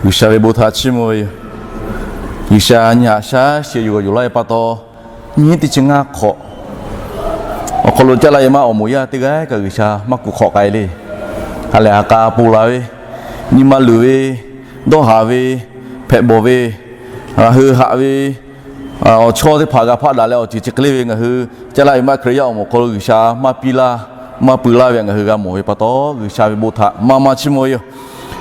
G'uiˬsha ve bon htaꞈ chiˇ mvuh ve yoˬ. G'uiˬsha nyi haꞈ shaˉ sheh yuˬ g'awˬ yuˬ laˇ ve pa taw, nyiˇ teˇ chi ngaˇ hk'awꞈ awˬ hk'aw lo caˇ laˇ e maˇ awˬ moˍ yaˇ teˇ g'aˇ kaꞈ G'uiˬsha maˇ kuˬ hk'awꞈ k'ai le. Ha lehˬ ha k'a ponˬ laˬ ve, nyi ma luˬ ve, dawˇ haˍ ve, hpehꞈ bawˬ ve, ngaˬ hui haꞈ ve, awˬ chawˇ teˇ hpaˍ g'a hpaˆ daꞈ leh awˬ ceuˬ chi hk'e le ve ngaˬ hui caˇ laˇ e maˇ Hkriꞈ yaˇ awˬ moˍ awˬ hk'aw lo G'uiˬsha maˇ piˇ laˇ, maˇ pui laˇ ve htaꞈ ngaˬ hui g'a mawˬ ve pa taw, G'uiˬsha ve bon htaꞈ maˇ maˇ chiˇ mvuh ve yoˬ.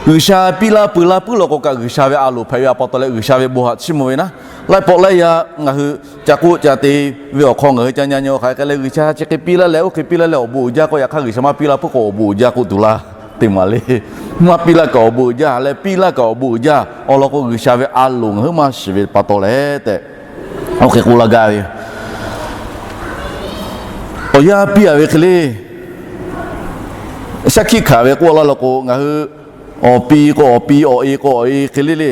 G'uiˬsha piˇ laˇ pui laˇ puiˉ law k'o kaꞈ G'uiˬsha ve a loˍ hpehꞈ ve pa taw leh G'uiˬsha ve bon htaꞈ chiˇ mvuh ve naˉ. Laiˉ pawˆ laiˉ yaˇ ngaˬ hui ca k'oˆ ca te ve awˬ hk'aw ngaˬ hui ca nyi nyi hk'aˬ hk'e leh G'uiˬsha chi hk'e piˇ laˇ leh oˇ hk'e piˇ laˇ leh awˬ bon uiˍ jaˇ k'o, yaꞈ hk'aˇ G'uiˬsha maˇ piˇ laˇ puiˉ k'o awˬ bon uiˍ jaˇ k'oˆ tuˬ laˇ te maˍ le. Maˇ piˇ laˇ kaꞈ awˬ bon uiˍ jaˇ leh piˇ laˇ kaꞈ awˬ bon uiˍ jaˇ. Awˬ lawn k'o G'uiˬsha ve a loˍ ngaˬ hui maˇ shiˍ ve pa taw leh tehꞈ, oˇ hk'e k'oˆ laˇ gaˇ ve yoˬ. Awˬ yanˇ piˇ a ve hk'e le, shaˉ hkiˆ hkanˍ ve k'oˆ laˇ law k'o ngaˬ hui awˬ pi k'o awˬ pi, awˬ e k'o awˬ e hk'e le le,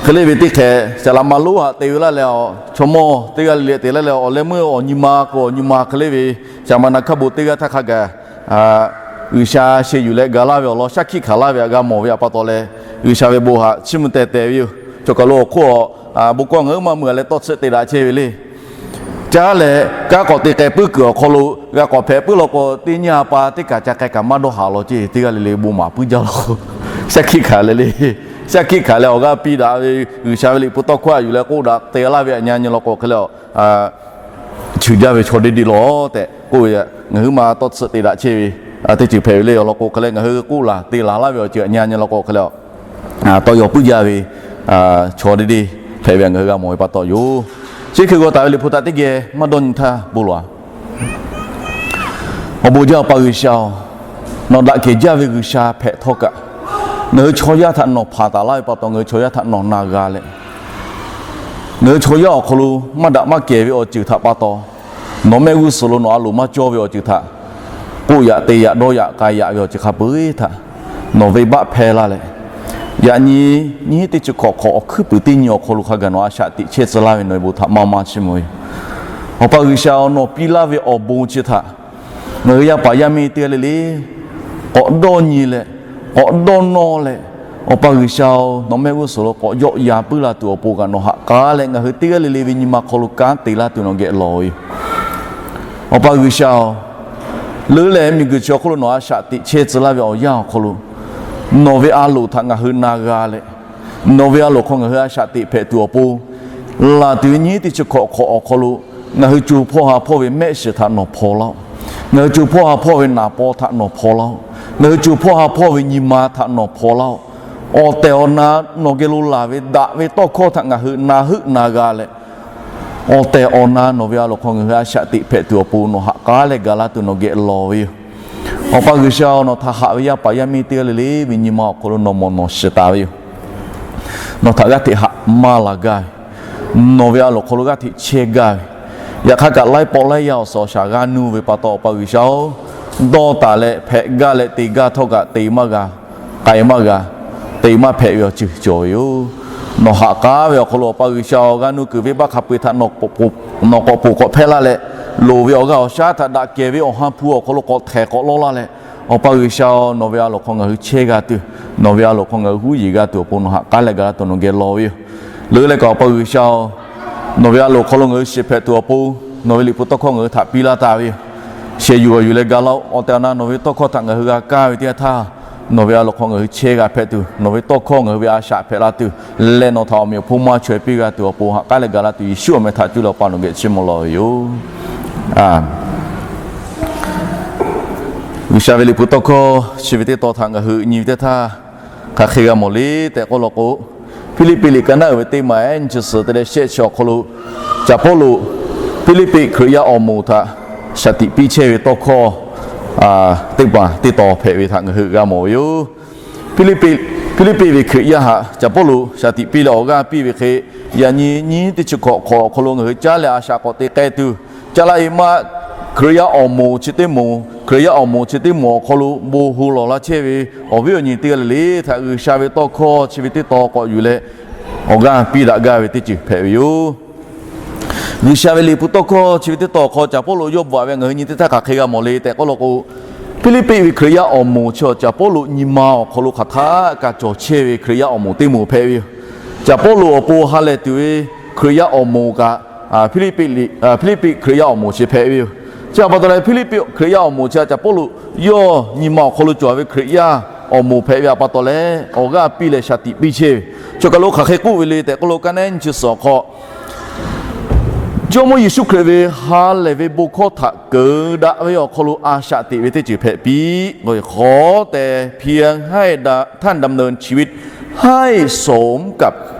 hk'e le ve teˇ hk'e saˍ laꞈ ma lonˉ haꞈ te ve laˇ leh, chaw mawˇ teˇ g'aˇ le le te laˇ leh awˬ leh meuˇ awˬ nyi ma k'o awˬ nyi ma hk'e le ve, saˍ ma na hkaˇ bon teˇ g'aˇ htaˇ hk'a gaˬ G'uiˬsha sheh yuˬ leh ga laˇ ve awˬ lawn shaˉ hkiˆ hkanˍ laˇ ve htaꞈ g'a mawˬ ve pa taw leh, G'uiˬsha ve bon htaꞈ chiˇ mvuh teh teh ve yoˬ. Chaw kaˬ lo awˬ hk'oˆ a bon kawˇ ngaˬ hui maˇ mui a leh tawˇ tsuhˆ te daꞈ chehˇ ve le. Caˇ leh kanˉ k'awꞈ te k'ai puiˉ kuiˬ awˬ hk'aw lo g'a k'awꞈ hpehꞈ puiˉ law k'o, teˇ nyi a pa teˇ kaˬ ca k'ai kaꞈ maˇ dawˇ haˍ law ceˇ. Teˇ g'aˇ le le bon maˍ puiˉ jaˇ law k'o, shaˉ hkiˆ hkanˍ leh le, shaˉ hkiˆ hkanˍ leh awˬ g'aˇ piˇ daꞈ ve G'uiˬsha ve liꞈ hpu tawˇ hkawˇ a yuˬ leh k'oˆ daꞈ te laˇ ve htaꞈ nyi nyi law k'o hk'e le, cheuˬ jaˇ ve chaw deˇ deˇ law tehꞈ k'oˆ ve, ngaˬ hui maˇ tawˇ tsuhˆ te daꞈ chehˇ ve teˇ ceuˬ hpehꞈ ve le. Awˬ lawn k'o hk'e leh ngaˬ hui k'oˆ laˬ te laˬ laˇ ve awˬ ceuˬ htaꞈ nyi nyi law k'o hk'e le, tawˇ yaw puiˉ jaˇ ve chaw deˇ deˇ hpehꞈ ve htaꞈ ngaˬ hui g'a mawˬ ve pa taw yoˬ. Chi hk'e g'aw taˍ ve liꞈ hpu htaꞈ teˇ geh maˇ dawˇ nyi htaˇ bon lawˬ a. Awˬ bon jaˇ Awˬ pa G'uiˬsha-oˬ, nawˬ daꞈ kehˬ jaˇ ve G'uiˬsha hpehꞈ htawˇ kaꞈ, ngaˬ hui chaw yaˇ htaꞈ nawˬ hpanˍ taˍ laˇ ve pa taw ngaˬ hui chaw yaˇ htaꞈ nawˬ na g'a leh, ngaˬ hui chaw yaˇ awˬ hk'aw lo maˇ daꞈ maˇ kehˬ ve awˬ ceuˬ htaꞈ pa taw, nawˬ mehˆ g'uˇ suhˍ lo nawˬ a loˍ maˇ cawˇ ve awˬ ceuˬ htaꞈ, k'oˆ yaꞈ te yaꞈ dawˇ yaꞈ k'ai yaꞈ ve awˬ ceuˬ hk'a peu-eˬ htaꞈ nawˬ venˇbaˆ hpehˇ laˇ leh, yaꞈ nyi nyiˇ teˇ chi hk'awꞈ hk'awꞈ awˬ hkuiˉ puiˍ teˇ nyi awˬ hk'aw lo hk'a gaˬ nawˬ a shaꞈ teꞈ chehˇ tcuh laˇ ve nawˬ ve bon htaꞈ maˇ maˇ chiˇ mvuh ve yoˬ. Awˬ pa G'uiˬsha-oˬ, nawˬ piˇ laˇ ve awˬ bon chi htaꞈ ngaˬ hui yaˇ paˍ yaˇ miˇ teˇ g'aˇ le le k'awꞈ dawˇ nyi leh, k'awꞈ dawˇ nawˇ leh, Awˬ pa G'uiˬsha-oˬ, nawˬ mehˆ g'uˇ suhˍ lo k'awꞈ yawˆ yan puiˉ la tuˬ awˬ pon kaꞈ nawˬ ha k'aˉ leh ngaˬ hui teˇ g'aˇ le le ve nyi ma hk'aw lo kanˉ te laˇ tuˬ nawˬ geh lawˬ ve yoˬ. Awˬ pa G'uiˬsha-oˬ, leuˉ leh miˬguiˬ chi awˬ hk'oˆ lo nawˬ a shaꞈ teꞈ chehˇ tcuh laˇ ve awˬ yanˇ awˬ hk'aw lo, nawˬ ve a loˍ htaꞈ ngaˬ hui na g'a leh, nawˬ ve a loˍ hk'aw ngaˬ hui a shaꞈ teꞈ hpehꞈ tuˬ awˬ pon, laˬ tuˬ ve nyiˇ teˇ chi hk'awꞈ hk'awꞈ awˬ hk'aw lo, ngaˬ hui co hpawˇ ha hpawˇ ve mehˆ shiˍ htaꞈ nawˬ hpaw laˇ-oˆ. Ngaˬ hui co hpawˇ ha hpawˇ ve naˍ paw htaꞈ nawˬ hpaw laˇ-oˆ. Ngaˬ hui co hpawˇ ha hpawˇ ve nyi ma htaꞈ nawˬ hpaw laˇ-oˆ. Awˬ tehˬ awˬ na nawˬ geh lo laˬ ve daꞈ ve tawˇ hkawˇ htaꞈ ngaˬ hui na heuˆ na g'a leh, awˬ tehˬ awˬ na nawˬ ve a loˍ hk'aw ngaˬ hui a shaꞈ teꞈ hpehꞈ tuˬ awˬ pon nawˬ ha k'aˉ leh gaˬ laˇ tuˬ nawˬ geh lawˬ ve yoˬ. Awˬ pa G'uiˬsha-oˬ, nawˬ htaꞈ haꞈ ve yaˇ paˍ yaˇ miˇ teˇ g'aˇ le le ve nyi ma awˬ hk'aw lo nawˬ mawˬ nawˬ shiˍ taˍ ve yoˬ. Nawˬ htaꞈ g'aˇ hteꞈ haꞈ maˇ la gaˇ ve, nawˬ ve a loˍ hk'aw lo g'aˇ hteꞈ chehˇ gaˇ ve, yaꞈ hk'aˇ kaꞈ laiˉ pawˆ laiˉ yaˇ awˬ suhˍ awˬ shaˍ g'a nuˇ ve pa taw, Awˬ pa G'uiˬsha-oˬ, dawˇ taˍ leh hpehꞈ gaˇ leh te gaˇ htawˇ kaꞈ te maˇ g'a, k'ai maˇ g'a, te maˇ hpehꞈ ve awˬ ceuˬ cawˬ ve yoˬ. Nawˬ ha k'aˉ ve awˬ hk'aw lo Awˬ pa G'uiˬsha-oˬ, g'a nuˇ kuiˬ venˇbaˆ hk'a peu-eˬ htaꞈ nawˬ k'awꞈ poˬ k'awꞈ hpehˇ laˇ leh, loˍ ve awˬ g'aˇ awˬ shaˉ htaꞈ daꞈ kehˬ ve awˬ ha hpu awˬ hk'aw lo k'awꞈ htehˍ k'awꞈ lawˇ laˇ leh, Awˬ pa G'uiˬsha-oˬ, nawˬ ve a loˍ hk'aw ngaˬ hui chehˇ g'a tuˬ, nawˬ ve a loˍ hk'aw ngaˬ hui huˉ yeˬ g'a tuˬ awˬ pon nawˬ ha k'aˉ leh gaˬ la tuˬ nawˬ geh lawˬ ve yoˬ. Leuˉ leh kaꞈ Awˬ pa G'uiˬsha-oˬ, nawˬ ve a loˍ hk'aw lo ngaˬ hui shiˍ hpehꞈ tuˬ awˬ pon, nawˬ ve liꞈ hpu tawˇ hkawˇ ngaˬ hui htaꞈ piˇ laˇ taˍ ve yoˬ. Shehˍ yuˬ g'awˬ yuˬ leh ga laˇ-oˆ. Awˬ tehˬ awˬ na nawˬ ve tawˇ hkawˇ htaꞈ ngaˬ hui g'a kaˇ ve teˇ yanˇ htaˇ, nawˬ ve a loˍ hk'aw ngaˬ hui chehˇ g'a hpehꞈ tuˬ, nawˬ ve tawˇ hkawˇ ngaˬ hui ve a shaꞈ hpehꞈ la tuˬ, leh nawˬ htaꞈ awˬ meꞈ awˬ hponˇ maˇ chaweh piˇ g'a tuˬ awˬ pon ha k'aˉ leh gaˬ la tuˬ Yeˍsuˆ awˬ meh htaꞈ cuˇ leh Awˬ pa nawˬ geh chiˇ mvuh lawˬ ve yoˬ. G'uiˬsha ve liꞈ hpu tawˇ hkawˇ chi ve teˇ tawn htaꞈ ngaˬ hui nyi ve teˇ htaˇ, hk'aˬ hk'e g'a mawˬ le tehꞈ k'oˆ law k'o, Hpiˇliˇpiˆ liꞈ ka naˉ uiˍ ve teˇ maˬ ehˉ nyiˇ chi suhˍ te leh shehˆ chi awˬ hk'aw lo, Caˍ Pawˇluꞈ Hpiˇliˇpiˆ Hkriꞈ yaˇ awˬ moˍ htaꞈ shaˍ tiꞈ piˇ chehˇ ve tawˇ hkawˇ teˇ hpaˍ teˇ tawn hpehꞈ ve htaꞈ ngaˬ hui g'a mawˬ ve yoˬ. Hpiˇliˇpiˆ ve Hkriꞈ yaˇ htaꞈ Caˍ Pawˇluꞈ shaˍ tiꞈ piˇ leh awˬ g'aˇ piˇ ve hk'e, yaꞈ nyi nyiˇ teˇ chi hkawꞈ hk'awꞈ awˬ hk'aw lo ngaˬ hui caˉ leh a shaꞈ k'awꞈ te k'ai tuˬ, caˇ laˇ e maˇ Hkriꞈ yaˇ awˬ moˍ chi teˇ moˍ, Hkriꞈ yaˇ awˬ moˍ chi teˇ moˍ awˬ hk'aw lo bon hu lawˬ laˇ chehˇ ve awˬ viˉ awˬ nyi teˇ g'aˇ le le htaꞈ G'uiˬsha ve tawˇ hkawˇ chi ve teˇ tawn k'awꞈ yuˬ leh awˬ g'aˇ piˇ daꞈ gaˇ ve teˇ ceuˬ hpehꞈ ve yoˬ. G'uiˬsha ve liꞈ hpu tawˇ hkawˇ chi ve teˇ tawn awˬ hk'aw Caˍ Pawˇluꞈ yawˇ bvuhꞈ ve ngaˬ hui nyi teˇ htaˇ hk'aˬ hk'e g'a mawˬ le tehꞈ k'oˆ law k'o, Hpiˇliˇpiˆ ve Hkriꞈ yaˇ awˬ moˍ chi Caˍ Pawˇluꞈ nyi ma awˬ hk'aw lo hk'aˬ htaˆ kaꞈ cawˬ chehˇ ve Hkriꞈ yaˇ awˬ moˍ teˇ moˍ hpehꞈ ve yoˬ. Caˍ Pawˇluꞈ awˬ pon ha lehˬ tuˬ ve Hkriꞈ yaˇ awˬ moˍ kaꞈ, Hpiˇliˇpiˆ Hkriꞈ yaˇ awˬ moˍ chi hpehꞈ ve yoˬ. Chi htaꞈ pa taw leh Hpiˇliˇpiˆ Hkriꞈ yaˇ awˬ moˍ chi Caˍ Pawˇluꞈ yawˇ nyi ma awˬ hk'aw lo cawˬ ve Hkriꞈ yaˇ awˬ moˍ hpehꞈ ve htaꞈ pa taw leh awˬ g'aˇ piˇ leh shaˍ tiꞈ piˇ chehˇ ve, choˬ kaˬ lo hk'aˬ hk'e k'oˆ ve le tehꞈ k'oˆ lo, kaˇ nehˉ nyiˇ chi suhˍ awˬ hk'aw Jawˇmawˇ Yeˍsuˆ Hkriꞈ ve ha lehˬ ve bon hkawˇ htaꞈ keunˍ daꞈ ve awˬ hk'aw lo a shaꞈ teꞈ ve teˇ ceuˬ hpehꞈ piˇ. ขอแต่เพียงให้ท่านดำเนินชีวิตให้สมกับ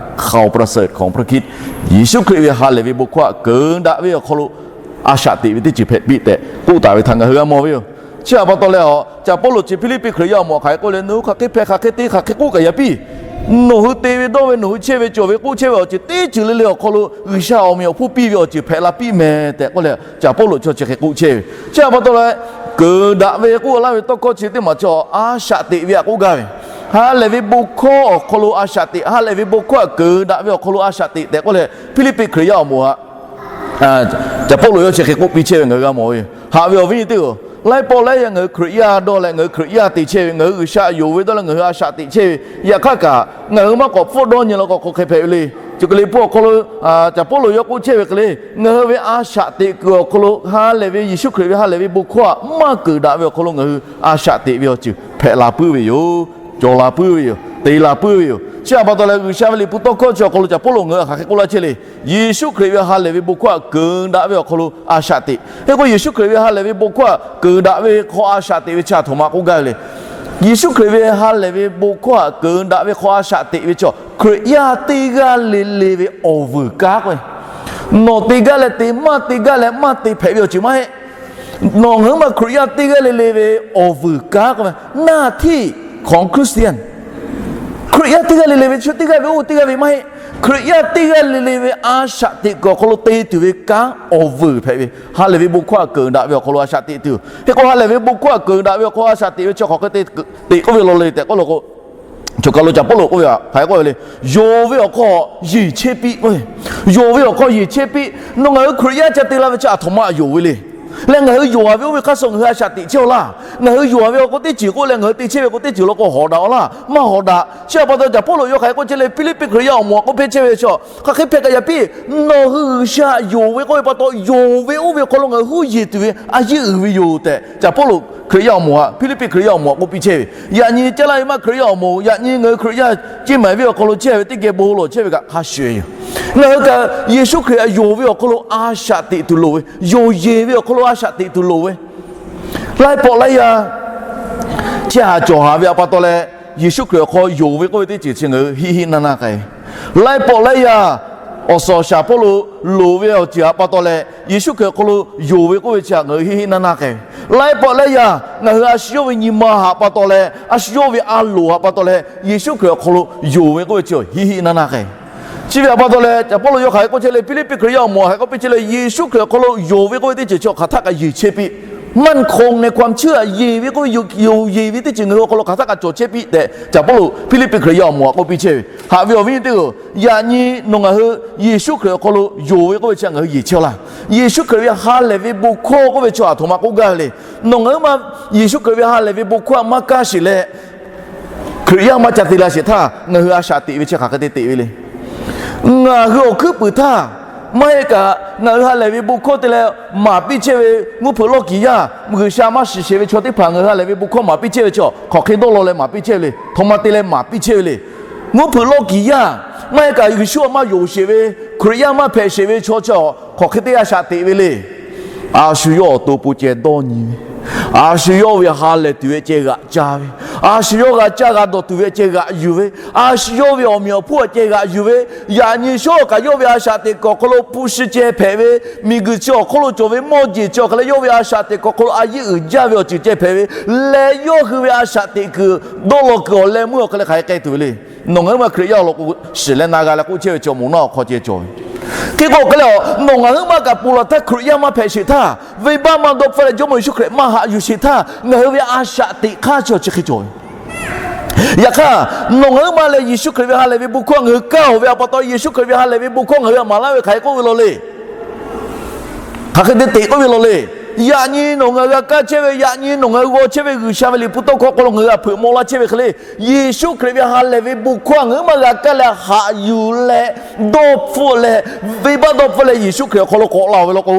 ข่าวประเสริฐของพระคริสต์ Yeˍsuˆ Hkriꞈ ve ha lehˬ ve bon hkawˇ htaꞈ keunˍ daꞈ ve awˬ hk'aw lo a shaꞈ teꞈ ve teˇ ceuˬ hpehꞈ piˇ tehꞈ k'oˆ taˍ ve htaꞈ ngaˬ hui g'a mawˬ ve yoˬ. Chi htaꞈ pa taw leh, Caˍ Pawˇluꞈ chi Hpiˇliˇpiˆ Hkriꞈ yaˇ awˬ moˍ hk'aˬ hk'e k'oˆ le, nawˬ hui hk'aˬ hk'e hpehꞈ hk'aˬ hk'e te hk'aˬ hk'e k'oˆ kaꞈ yaꞈ piˇ, nawˬ hui te ve dawˇ ve, nawˬ hui chehˇ ve cawˬ ve k'oˆ chehˇ ve awˬ ceuˬ teˇ ceuˬ le le awˬ hk'aw lo G'uiˬsha awˬ meꞈ awˬ hponˇ piˇ ve awˬ ceuˬ hpehꞈ la piˇ mehˍ tehꞈ k'oˆ leh, Caˍ Pawˇluꞈ chi chi hk'e k'oˆ chehˇ ve. Chi htaꞈ pa taw leh, keunˍ daꞈ ve k'oˆ laˇ ve tawˇ hkawˇ chi teˇ maˬ chi a shaꞈ teꞈ ve htaꞈ k'oˆ gaˇ ve, ha lehˬ ve bon hkawˇ awˬ hk'aw lo a shaꞈ teꞈ, ha lehˬ ve bon hkawˇ htaꞈ keunˍ daꞈ ve awˬ hk'aw lo a shaꞈ teꞈ tehꞈ k'oˆ leh, Hpiˇliˇpiˆ Hkriꞈ yaˇ awˬ moˍ htaꞈ Caˍ Pawˇluꞈ yawˇ chi hk'e k'oˆ piˇ chehˇ ve ngaˬ hui g'a mawˬ ve yoˬ. Haꞈ ve awˬ viˉ nyi teˇ-oˬ, laiˉ pawˆ laiˉ yaˇ ngaˬ hui Hkriꞈ yaˇ dawˇ leh ngaˬ hui Hkriꞈ yaˇ te chehˇ ve, ngaˬ hui G'uiˬsha yonˍ ve dawˇ leh ngaˬ hui a shaꞈ teꞈ chehˇ ve, yaꞈ hk'aˇ kaꞈ ngaˬ hui maˇ k'awꞈ hpfuhˆ dawˇ nyi la k'o hk'aˬ hk'e hpehꞈ ve le. Chi hk'e le hpu awˬ hk'aw lo Caˍ Pawˇluꞈ yawˇ k'oˆ chehˇ ve hk'e le, ngaˬ hui ve a shaꞈ teꞈ kuiˬ awˬ hk'aw lo ha lehˬ ve Yeˍsuˆ Hkriꞈ ve ha lehˬ ve bon hkawˇ htaꞈ maˇ keunˍ daꞈ ve awˬ hk'aw lo ngaˬ hui a shaꞈ teꞈ ve awˬ ceuˬ hpehꞈ la puiˉ ve yoˬ. Cawˬ la puiˉ ve yoˬ. Te la puiˉ ve yoˬ. Chi htaꞈ pa taw leh, G'uiˬsha ve liꞈ hpu tawˇ hkawˇ chi awˬ hk'aw lo Caˍ Pawˇluꞈ ngaˬ hui htaꞈ hk'aˬ hk'e k'oˆ laˇ chehˇ le. Yeˍsuˆ Hkriꞈ ve ha lehˬ ve bon hkawˇ htaꞈ keunˍ daꞈ ve awˬ hk'aw lo a shaꞈ teꞈ. Hk'e k'o, Yeˍsuˆ Hkriꞈ ve ha lehˬ ve bon hkawˇ htaꞈ keunˍ daꞈ ve hk'aw a shaꞈ teꞈ ve chi a htoꞈ ma k'oˆ gaˇ ve le. Yeˍsuˆ Hkriꞈ ve ha lehˬ ve bon hkawˇ htaꞈ keunˍ daꞈ ve hk'aw a shaꞈ teꞈ ve chi, Hkriꞈ yaˇ teˇ g'aˇ le le ve awˬ vuiˬ kanˉ k'o, nawˬ te gaˇ leh te, maˇ te gaˇ leh maˇ te hpehꞈ ve awˬ ceuˬ maˇ heˆ. Nawˬ ngaˬ huiˉ ma Hkriꞈ yaˇ teˇ g'aˇ le le ve awˬ vuiˬ kanˉ k'o, หน้าที่ของคริสเตียน Hkriꞈ yaˇ teˇ g'aˇ le le ve chi teˇ g'aˇ ve oˇ ve teˇ g'aˇ ve maˇ heˆ. Hkriꞈ yaˇ teˇ g'aˇ le le ve a shaꞈ teꞈ kuiˬ awˬ hk'aw lo te tuˬ ve kanˉ awˬ vuiˬ hpehꞈ ve, ha lehˬ ve bon hkawˇ htaꞈ keunˍ daꞈ ve awˬ hk'aw lo a shaꞈ teꞈ tuˬ. Hk'e k'o, ha lehˬ ve bon hkawˇ htaꞈ keunˍ daꞈ ve awˬ hk'aw lo a shaꞈ teꞈ ve chi hk'aˬ hk'e te, teꞈ k'oˆ ve law le tehꞈ k'oˆ lo k'o, choˬ kaˬ lo Caˍ Pawˇluꞈ k'oˆ ve htaꞈ hk'aˬ hk'e k'oˆ ve le. Yonˍ ve awˬ hk'aw yeˬ chehˇ piˇ k'o, yonˍ ve awˬ hk'aw yeˬ chehˇ piˇ. Nawˬ ngaˬ hui Hkriꞈ yaˇ ca te la ve chi a htoꞈ ma yonˍ ve le. Leh ngaˬ hui yonˍ ve oˇ ve hk'aˇ suh ngaˬ hui a shaꞈ teꞈ chehˇ-oˆ laˇ. Ngaˬ hui yonˍ ve awˬ hk'aw teˇ ceuˬ k'oˆ leh ngaˬ hui te chehˇ ve k'o, teˇ ceuˬ law k'o hawꞈ daꞈ-oˆ laˇ, maˇ hawꞈ daꞈ. Chi htaꞈ pa taw Caˍ Pawˇluꞈ yawˇ hk'aˬ hk'e k'oˆ chehˇ le, Hpiˇliˇpiˆ Hkriꞈ yaˇ awˬ moˍ htaꞈ k'oˆ piˇ chehˇ ve chi, hk'aˬ hk'e hpehꞈ kaꞈ yaꞈ piˇ. Nawˬ hui G'uiˬsha yonˍ ve k'oˆ ve pa taw, yonˍ ve oˇ ve awˬ hk'aw lo ngaˬ hui huˉ yeˬ tuˬ ve a yeˇ uiˍ ve yoˬ tehꞈ, Caˍ Pawˇluꞈ Hkriꞈ yaˇ awˬ moˍ htaꞈ, Hpiˇliˇpiˆ Hkriꞈ yaˇ awˬ moˍ htaꞈ k'oˆ piˇ chehˇ ve. Yaꞈ nyi caˇ laˇ ve maˇ Hkriꞈ yaˇ awˬ moˍ, yaꞈ nyi ngaˬ hui Hkriꞈ yaˇ ceˇ maˍ ve awˬ hk'aw lo chehˇ ve teˇ geh bon lawˬ chehˇ ve kaꞈ hk'a shuˍ yoˬ. Ngaˬ hui kaꞈ Yeˍsuˆ Hkriꞈ htaꞈ yonˍ ve awˬ hk'aw lo a shaꞈ teꞈ tuˬ loˍ ve, yonˍ yeˬ ve awˬ hk'aw lo a shaꞈ teꞈ tuˬ loˍ ve, laiˉ pawˆ laiˉ yaˇ chi haꞈ cawˬ haˍ ve htaꞈ pa taw leh, Yeˍsuˆ Hkriꞈ awˬ hk'aw yonˍ ve k'oˆ ve teˇ ceuˬ chi ngaˬ hui hiˆ hiˆ naˇ naˇ k'ai ve. Laiˉ pawˆ laiˉ yaˇ awˬ suhˍ awˬ shaˍ hpawˇ lo loˍ ve awˬ ceuˬ htaꞈ pa taw leh, Yeˍsuˆ Hkriꞈ awˬ hk'aw lo yonˍ ve k'oˆ ve chi htaꞈ ngaˬ hui hiˆ hiˆ naˇ naˇ k'ai ve. Laiˉ pawˆ laiˉ yaˇ ngaˬ hui a shu yawˇ ve nyi ma htaꞈ pa taw leh, a shu yawˇ ve a loˍ htaꞈ pa taw leh, Yeˍsuˆ Hkriꞈ awˬ hk'aw lo yonˍ ve k'oˆ ve chi hiˆ hiˆ naˇ naˇ k'ai ve. Chi ve htaꞈ pa taw leh, Caˍ Pawˇluꞈ yawˇ hk'aˬ hk'e k'oˆ chehˇ le, Hpiˇliˇpiˆ Hkriꞈ yaˇ awˬ moˍ htaꞈ hk'aˬ hk'e k'oˆ piˇ chehˇ le, Yeˍsuˆ Hkriꞈ awˬ hk'aw lo yonˍ ve k'oˆ ve teˇ ceuˬ chi hk'aˬ htaˆ kaꞈ yeˬ chehˇ piˇ. มั่นคงในความเชื่อ yeˬ ve k'oˆ ve, yonˍ yeˬ ve teˇ ceuˬ ngaˬ hui awˬ hk'aw lo hk'aˬ htaˆ kaꞈ cawˬ chehˇ piˇ tehꞈ, Caˍ Pawˇluꞈ Hpiˇliˇpiˆ Hkriꞈ yaˇ awˬ moˍ htaꞈ k'oˆ piˇ chehˇ ve. Haꞈ ve awˬ viˉ nyi teˇ-oˬ, yaꞈ nyi nawˬ ngaˬ hui Yeˍsuˆ Hkriꞈ awˬ hk'aw lo yonˍ ve k'oˆ ve chi ngaˬ hui yeˬ chehˇ-oˆ laˇ. Yeˍsuˆ Hkriꞈ ve ha lehˬ ve bon hkawˇ k'oˆ ve chi a htoꞈ ma k'oˆ gaˇ ve le. Nawˬ ngaˬ huiˉ ma Yeˍsuˆ Hkriꞈ ve ha lehˬ ve bon hkawˇ htaꞈ maˇ kaˇ sheˍ leh, Hkriꞈ yaˇ maˇ ca te la sheˍ htaˇ, ngaˬ hui a shaꞈ teꞈ ve chi hk'aˬ hk'e te teꞈ ve le. Ngaˬ hui awˬ hkuiˉ puiˍ htaˇ, maˇ heˆ kaꞈ ngaˬ hui ha lehˬ ve bon hkawˇ te leh maˍ piˇ chehˇ ve G'uˇ hpeuꞈ lawˇ kiˍ yaˇ, G'uiˬsha maˇ shiˍ sheˍ ve chaw teˇ hpaˍ ngaˬ hui ha lehˬ ve bon hkawˇ maˍ piˇ chehˇ ve chi hk'aˬ hk'e dawˇ law leh maˍ piˇ chehˇ ve le. Htoꞈ ma te leh maˍ piˇ chehˇ ve le. G'uˇ hpeuꞈ lawˇ kiˍ yaˇ, maˇ heˆ kaꞈ Yeˍsuˆ htaꞈ maˇ yonˍ sheˍ ve, Hkriꞈ yaˇ maˇ hpehꞈ sheˍ ve chaw chi hk'aˬ hk'e te a shaꞈ teꞈ ve le. A shu yawˇ awˬ to pon ceh dawˇ nyi ve, a shu yawˇ ve ha lehˬ tuˬ ve ceh g'aꞈ ca ve, a shu yawˇ g'a caˇ g'a dawˬ tuˬ ve ceh g'aꞈ yuˬ ve, a shu yawˇ ve awˬ meꞈ awˬ hponˇ ceh g'aꞈ yuˬ ve, yaꞈ nyi shu kaꞈ yawˇ ve a shaꞈ teꞈ kuiˬ awˬ hk'aw lo hpu shi ceh hpehꞈ ve, miˬguiˬ chi awˬ hk'aw lo cawˬ ve mawˇ jeˬ chi awˬ hk'aw leh yawˇ ve a shaꞈ teꞈ kuiˬ awˬ hk'aw lo a yeˇ uiˍ jaˇ ve awˬ ceuˬ ceh hpehꞈ ve leh, yawˇ hui ve a shaꞈ teꞈ kuiˬ dawˇ law kuiˬ awˬ leh meuˇ awˬ hk'e leh hk'aˬ hk'e k'ai tuˬ ve le. Nawˬ ngaˬ huiˉ ma Hkriꞈ yaˇ awˬ lawn k'o, shiˍ leh na g'a leh k'oˆ chehˇ ve chi awˬ moˍ naˆ awˬ hk'aw ceh cawˬ ve. Hk'e k'o hk'e leh, nawˬ ngaˬ huiˉ ma kaꞈ ponˬ laˬ htaˇ Hkriꞈ yaˇ maˇ hpehꞈ sheˍ htaˇ, venˇbaˆ maˇ dawˇ hpfuhˆ leh Jawˇmawˇ Yeˍsuˆ Hkriꞈ maˇ haꞈ yuˬ sheˍ htaˇ, ngaˬ hui ve a shaꞈ teꞈ hk'aˇ chi chi hk'e cawˬ ve. Yaꞈ hk'aˇ, nawˬ ngaˬ huiˉ ma leh Yeˍsuˆ Hkriꞈ ve ha lehˬ ve bon hkawˇ ngaˬ hui kaˇ-oˬ ve htaꞈ pa taw, Yeˍsuˆ Hkriꞈ ve ha lehˬ ve bon hkawˇ ngaˬ hui htaꞈ maˍ laˇ ve hk'aˬ hk'e k'oˆ ve law le. Hk'aˬ hk'e te teꞈ k'oˆ ve law le. Yaꞈ nyi nawˬ ngaˬ hui g'a kaˇ chehˇ ve, yaꞈ nyi nawˬ ngaˬ hui g'aw chehˇ ve G'uiˬsha ve Liꞈ hpu tawˇ hkawˇ hk'aw lo ngaˬ hui htaꞈ hpeuꞈ maw laˇ chehˇ ve hk'e le, Yeˍsuˆ Hkriꞈ ve ha lehˬ ve bon hkawˇ ngaˬ hui maˇ g'a kaˇ leh haꞈ yuˬ leh, dawˇ hpfuhˆ leh, venˇbaˆ dawˇ hpfuhˆ leh Yeˍsuˆ Hkriꞈ awˬ hk'aw lo k'awꞈ la-oˬ ve law k'o,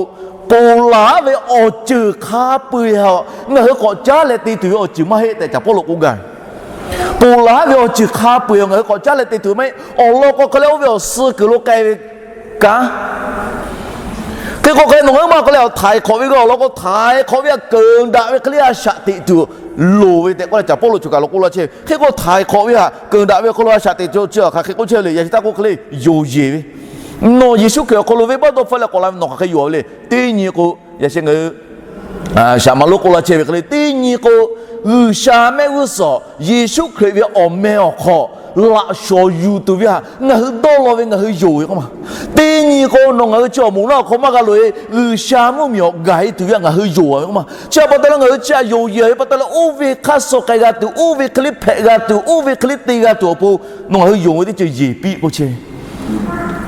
ponˬ laˬ ve awˬ ceuˬ hk'a peu-eˬ htaꞈ ngaˬ hui k'awꞈ caˉ leh te tuˬ ve awˬ ceuˬ maˇ heˆ tehꞈ Caˍ Pawˇluꞈ k'oˆ gaˇ ve. Ponˬ laˬ ve awˬ ceuˬ hk'a peu-eˬ ngaˬ hui k'awꞈ caˉ leh te tuˬ maˇ heˆ. Awˬ lawn k'o hk'e leh oˇ ve awˬ suh kuiˬ lo k'ai ve kanˉ. Hk'e k'o hk'e nawˬ ngaˬ hui maˇ k'o leh htaꞈ hk'awꞈ ve g'a awˬ lawn k'o, htaꞈ hk'awꞈ ve htaꞈ keunˍ daꞈ ve hk'e le a shaꞈ teꞈ tuˬ loˍ ve tehꞈ k'oˆ leh Caˍ Pawˇluꞈ choˬ kaˬ lo k'oˆ laˇ chehˇ ve. Hk'e k'o htaꞈ hk'awꞈ ve htaꞈ keunˍ daꞈ ve awˬ hk'aw lo a shaꞈ teꞈ tuˬ chi hk'aˬ hk'e k'oˆ chehˇ ve le. Yaꞈ chi taˇ k'oˆ hk'e le, yonˍ yeˬ ve. Nawˬ Yeˍsuˆ Hkriꞈ awˬ hk'aw lo venˇbaˆ dawˇ hpfuhˆ leh k'awꞈ la ve nawˬ hk'aˬ hk'e yonˍ ve le. Teˇ nyi k'o, yaꞈ sheh ngaˬ hui Shaˍ maꞈ lonˉ k'oˆ laˇ chehˇ ve hk'e le, teˇ nyi k'o, G'uiˬsha mehˆ g'uˇ suhˍ Yeˍsuˆ Hkriꞈ ve awˬ meh awˬ hk'aw laꞈ shawˍ yuˬ tuˬ ve htaꞈ ngaˬ hui dawˇ law ve ngaˬ hui yonˍ ve k'oˆ ma. Teˇ nyi k'o, nawˬ ngaˬ hui chi awˬ moˍ naˆ awˬ hk'aw maˇ g'a loꞈ-e, G'uiˬsha mvuhˇmiˬ awˬ gaˬ e tuˬ ve htaꞈ ngaˬ hui yonˍ ve k'oˆ ma. Chi htaꞈ pa taw leh ngaˬ hui chi htaꞈ yonˍ yeˬ ve pa taw leh oˇ ve hk'aˇ suh k'ai g'a tuˬ, oˇ ve hk'e le hpehꞈ g'a tuˬ, oˇ ve hk'e le te g'a tuˬ awˬ pon, nawˬ ngaˬ hui yonˍ ve teˇ ceuˬ yeˬ piˇ k'oˆ chehˇ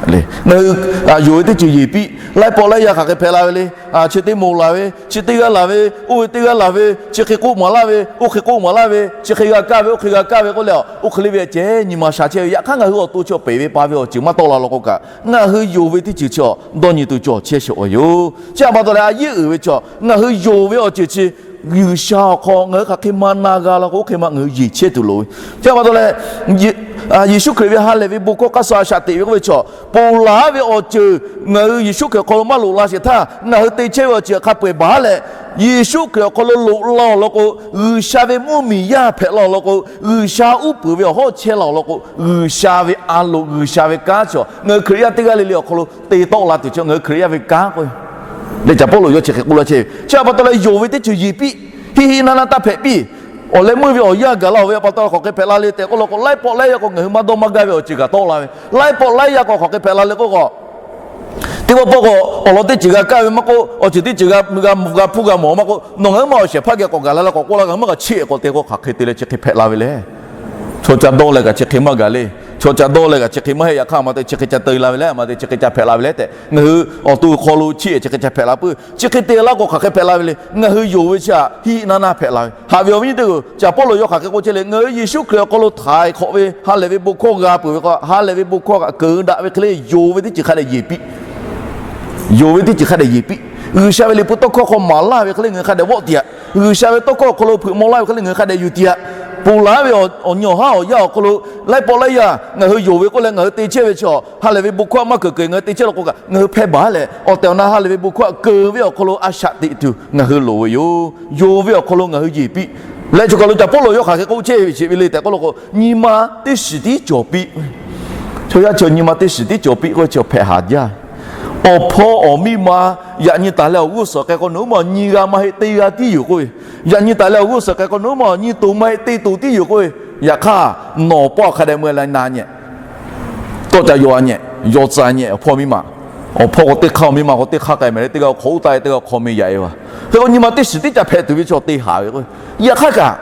le. Ngaˬ hui yonˍ ve teˇ ceuˬ yeˬ piˇ. Laiˉ pawˆ laiˉ yaˇ hk'aˬ hk'e hpehꞈ la ve le. Chi teˇ moˍ laˬ ve, chi teˇ g'aˇ laˬ ve, oˇ ve teˇ g'aˇ laˬ ve, chi hk'e k'oˆ maˍ laˇ ve, oˇ hk'e k'oˆ maˍ laˇ ve, chi hk'e g'a kaˇ ve, oˇ hk'e g'a kaˇ ve k'oˆ leh, oˇ hk'e le ve ceh nyi ma sha chehˇ ve. Yaꞈ hk'aˇ ngaˬ hui awˬ to chi awˬ pehˍ ve pa ve awˬ ceuˬ maˇ tawˆ la law k'o kaꞈ, ngaˬ hui yonˍ ve teˇ ceuˬ chi awˬ dawˇ nyi tuˬ cawˬ chehˇ sheˍ awˬ yoˬ. Chi htaꞈ pa taw leh a yeˇ uiˍ ve chi ngaˬ hui yonˍ ve awˬ ceuˬ chi G'uiˬsha awˬ hk'aw ngaˬ hui hk'aˬ hk'e maˇ na g'a la k'o, oˇ hk'e ma ngaˬ hui yeˬ chehˇ tuˬ loˍ ve. Chi htaꞈ pa taw leh, Yeˍsuˆ Hkriꞈ ve ha lehˬ ve bon hkawˇ hk'aˇ suh a shaꞈ teꞈ ve k'oˆ ve chaw, ponˬ laˬ ve awˬ ceuˬ ngaˬ hui Yeˍsuˆ Hkriꞈ awˬ hk'aw lo maˇ loꞈ la sheˍ htaˇ, ngaˬ hui te chehˇ ve awˬ ceuˬ hk'a peu-eˬ baˬ leh, Yeˍsuˆ Hkriꞈ awˬ hk'aw lo loꞈ la awˬ lawn k'o, G'uiˬsha ve mvuhˇmiˬ yaˇ hpehꞈ la awˬ lawn k'o, G'uiˬsha uˉ peunˍ ve awˬ hawˉ chehˇ la awˬ lawn k'o, G'uiˬsha ve a loꞈ, G'uiˬsha ve kanˉ chi ngaˬ hui Hkriꞈ yaˇ teˇ g'aˇ le le awˬ hk'aw lo te tawˆ la tuˬ chi ngaˬ hui Hkriꞈ yaˇ ve kanˉ k'o, leh Caˍ Pawˇluꞈ yawˇ chi hk'e k'oˆ laˇ chehˇ ve. Chi htaꞈ pa taw leh yonˍ ve teˇ ceuˬ yeˬ piˇ, hiˆ hiˆ naˇ naˇ taˇ hpehꞈ piˇ. Awˬ leh meuˇ ve awˬ yanˇ gaˬ la-oˬ ve pa taw k'awꞈ hk'e hpehꞈ la le tehꞈ k'oˆ law k'o, laiˉ pawˆ laiˉ yaˇ k'o ngaˬ hui maˇ dawˇ maˇ gaˇ ve awˬ ceuˬ kaꞈ tawˆ la ve. Laiˉ pawˆ laiˉ yaˇ k'awꞈ hk'e hpehꞈ la le k'oˆ k'o, teˇ pawˆ pawˆ k'o awˬ lawn teˇ ceuˬ g'a kaˇ ve maˇ k'oˆ, awˬ ceuˬ teˇ ceuˬ g'a g'a hpuˇ g'a mawˬ maˇ k'oˆ, nawˬ ngaˬ hui maˇ awˬ shehˍ hpaˇ geh k'awꞈ gaˬ la leh k'awꞈ k'oˆ laˇ, ngaˬ hui maˇ kaꞈ chiˇ ehˍ k'awꞈ te k'o hk'aˬ hk'e te leh chi hk'e hpehꞈ la ve le. Chaw ca dawˇ leh kaꞈ chi hk'e maˇ gaˬ le. Chaw ca dawˇ leh kaꞈ chi hk'e maˇ heˆ. Yaꞈ hk'aˇ a ma te chi hk'e ca te la ve le, a ma te chi hk'e ca hpehꞈ la ve le tehꞈ, ngaˬ hui awˬ to awˬ hk'aw lo chiˇ ehˍ chi hk'e ca hpehꞈ la puiˉ. Chi hk'e te laˇ k'o hk'aˬ hk'e hpehꞈ la ve le. Ngaˬ hui yonˍ ve chi htaꞈ hiˆ naˇ naˇ hpehꞈ la ve. Haꞈ ve awˬ viˉ nyi teˇ hpaˍ-oˬ, Caˍ Pawˇluꞈ yawˇ hk'aˬ hk'e k'oˆ chehˇ le, ngaˬ hui Yeˍsuˆ Hkriꞈ awˬ hk'aw lo htaiˍ hk'awꞈ ve ha lehˬ ve bon hkawˇ g'a peuˬ ve k'o, ha lehˬ ve bon hkawˇ kaꞈ keunˍ daꞈ ve hk'e le, yonˍ ve teˇ ceuˬ hk'a dehꞈ yeˬ piˇ. Yonˍ ve teˇ ceuˬ hk'a dehꞈ yeˬ piˇ. G'uiˬsha ve Liꞈ hpu tawˇ hkawˇ hk'aw maˍ laˇ ve hk'e le ngaˬ hui hk'a dehꞈ vawˆ tiꞈ yaꞈ. G'uiˬsha ve tawˇ hkawˇ awˬ hk'aw lo hpeuꞈ maw laˇ ve hk'e le ngaˬ hui hk'a dehꞈ yuˬ tiꞈ yaꞈ. Ponˬ laˬ ve awˬ nyi awˬ haˉ awˬ yanˇ awˬ hk'aw lo laiˉ pawˆ laiˉ yaˇ ngaˬ hui yonˍ ve k'oˆ leh ngaˬ hui te chehˇ ve chaw, ha lehˬ ve bon hkawˇ maˇ keunˍ keunˍ ngaˬ hui te chehˇ law k'o kaꞈ, ngaˬ hui hpehˇ baˬ leh awˬ tehˬ awˬ na ha lehˬ ve bon hkawˇ keunˍ ve awˬ hk'aw lo a shaꞈ teꞈ tuˬ ngaˬ hui loˍ ve yoˬ. Yonˍ ve awˬ hk'aw lo ngaˬ hui yeˬ piˇ. Leh chaw kaˬ lo Caˍ Pawˇluꞈ yawˇ hk'aˬ hk'e k'oˆ chehˇ ve chi ve le tehꞈ k'oˆ law k'o, nyi ma teˇ shiˍ tiˉ cawˬ piˇ. Chaw yaˇ chi nyi ma teˇ shiˍ tiˉ cawˬ piˇ k'oˆ ve chi hpehꞈ haˍ jaˇ. Awˬ hpawˇ awˬ miˇ ma yaꞈ nyi taˍ leh awˬ g'uˇ suhˍ k'ai k'o, nawˬ hui ma nyi g'a maˇ heˆ, te g'a tiˉ yoˬ k'oˆ ve. Yaꞈ nyi taˍ leh awˬ g'uˇ suhˍ k'ai k'o, nawˬ hui ma nyi toˬ maˇ heˆ, te toˬ tiˉ yoˬ k'oˆ ve. Yaꞈ hk'aˇ, nawˬ pawˆ hk'a dehꞈ mui leh na nyehˬ, tawˇ ca yaw a nyehˬ, yaw tcuh a nyehˬ. Awˬ hpawˇ miˇ ma, awˬ hpawˇ k'o teˇ hk'aˇ, awˬ miˇ ma k'o teˇ hk'aˇ k'ai mehˍ le, teˇ g'aˇ hk'awꞈ uˉ taˆ e, teˇ g'aˇ hk'aw mi yaꞈ e ve. Hk'e k'o nyi ma teˇ shiˍ tiˉ ca hpehꞈ tuˬ ve chaw te haˍ ve k'o, yaꞈ hk'aˇ kaꞈ,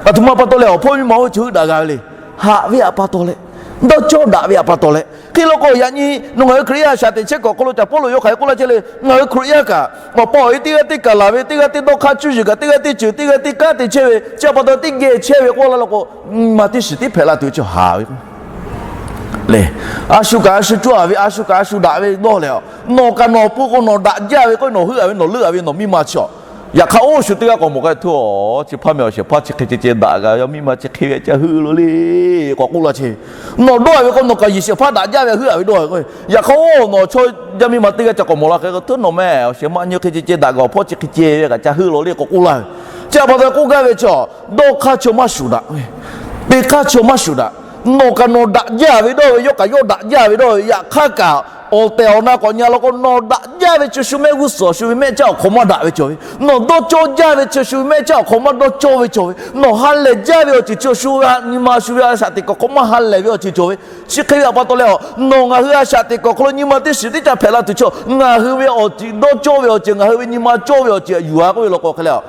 aˬ htoꞈ ma pa taw leh awˬ hpawˇ miˇ ma oˇ ve chi heuˆ daꞈ g'a ve le. Haꞈ ve htaꞈ pa taw leh, dawˇ cawˇ daꞈ ve htaꞈ pa taw leh, hk'e law k'o yaꞈ nyi nawˬ ngaˬ hui Hkriꞈ yaˇ shaꞈ teꞈ chehˇ kuiˬ awˬ hk'aw lo Caˍ Pawˇluꞈ yawˇ hk'aˬ hk'e k'oˆ laˇ chehˇ le, ngaˬ hui Hkriꞈ yaˇ kaꞈ awˬ pa awˬ e teˇ g'aˇ teˇ kaˬ laˬ ve, teˇ g'aˇ teˇ dawˇ hk'aˇ cuˇ yiˍ kaꞈ, teˇ g'aˇ teˇ ceuˬ, teˇ g'aˇ teˇ kanˉ te chehˇ ve, chi htaꞈ pa taw teˇ geh chehˇ ve k'oˆ laˇ law k'o, nyi ma teˇ shiˍ tiˉ hpehꞈ la tuˬ ve chi haˍ ve k'o le. A shu kaꞈ a shu cawˇ a ve, a shu kaꞈ a shu daꞈ ve dawˇ leh, nawˬ kaꞈ nawˬ pon k'o nawˬ daꞈ jaˇ ve k'o, nawˬ heuˆ a ve, nawˬ leuˆ a ve, nawˬ miˇ ma chi a. Yaꞈ hk'aˇ oˇ shu teˇ g'aˇ k'awꞈ mawˬ k'ai htoˇ, chi hpaˇ meh awˬ shehˍ hpaˇ chi hk'e ceh ceh daꞈ g'a ve, miˇ ma chi hk'e ve ca heuˆ lo le k'awꞈ k'oˆ laˇ chehˇ ve. Nawˬ dawˇ ve k'o nawˬ kaꞈ yeˬ shehˍ hpaˇ daꞈ jaˇ ve heuˆ a ve dawˇ ve k'o, yaꞈ hk'aˇ oˇ nawˬ chaw yaˇ miˇ ma teˇ g'aˇ ca k'awꞈ mawˬ la hk'e k'o, htoˇ nawˬ meh awˬ shehˍ ma nyi hk'e ceh ceh daꞈ g'a, awˬ hpawˇ chi hk'e ceh ve kaꞈ ca heuˆ lo le k'awꞈ k'oˆ laˇ ve. Chi htaꞈ pa taw k'oˆ gaˇ ve chi, dawˇ hk'aˇ chaw maˇ shuˍ daꞈ ve, te hk'aˇ chaw maˇ shuˍ daꞈ. Nawˬ kaꞈ nawˬ daꞈ jaˇ ve dawˇ ve, yawˇ kaꞈ yawˇ daꞈ jaˇ ve dawˇ ve, yaꞈ hk'aˇ kaꞈ awˬ tehˬ awˬ na k'awꞈ nyi a law k'o, nawˬ daꞈ jaˇ ve chi shu mehˆ g'uˇ suhˍ shu ve mehˆ caˇ awˬ hk'aw maˇ daꞈ ve cawˬ ve, nawˬ dawˇ cawˇ jaˇ ve chi shu ve mehˆ caˇ awˬ hk'aw maˇ dawˇ cawˇ ve cawˬ ve, nawˬ ha lehˬ jaˇ ve awˬ ceuˬ chi shu nyi ma shu ve a shaꞈ teꞈ kuiˬ hk'aw maˇ ha lehˬ ve awˬ ceuˬ cawˬ ve, chi hk'e ve htaꞈ pa taw leh a, nawˬ ngaˬ hui a shaꞈ teꞈ kuiˬ awˬ hk'aw lo nyi ma teˇ shiˍ teˇ caꞈ hpehꞈ la tuˬ chi, ngaˬ hui ve awˬ ceuˬ dawˇ cawˇ ve awˬ ceuˬ, ngaˬ hui ve nyi ma cawˇ ve awˬ ceuˬ yuˬ a k'oˆ ve law k'o hk'e le a,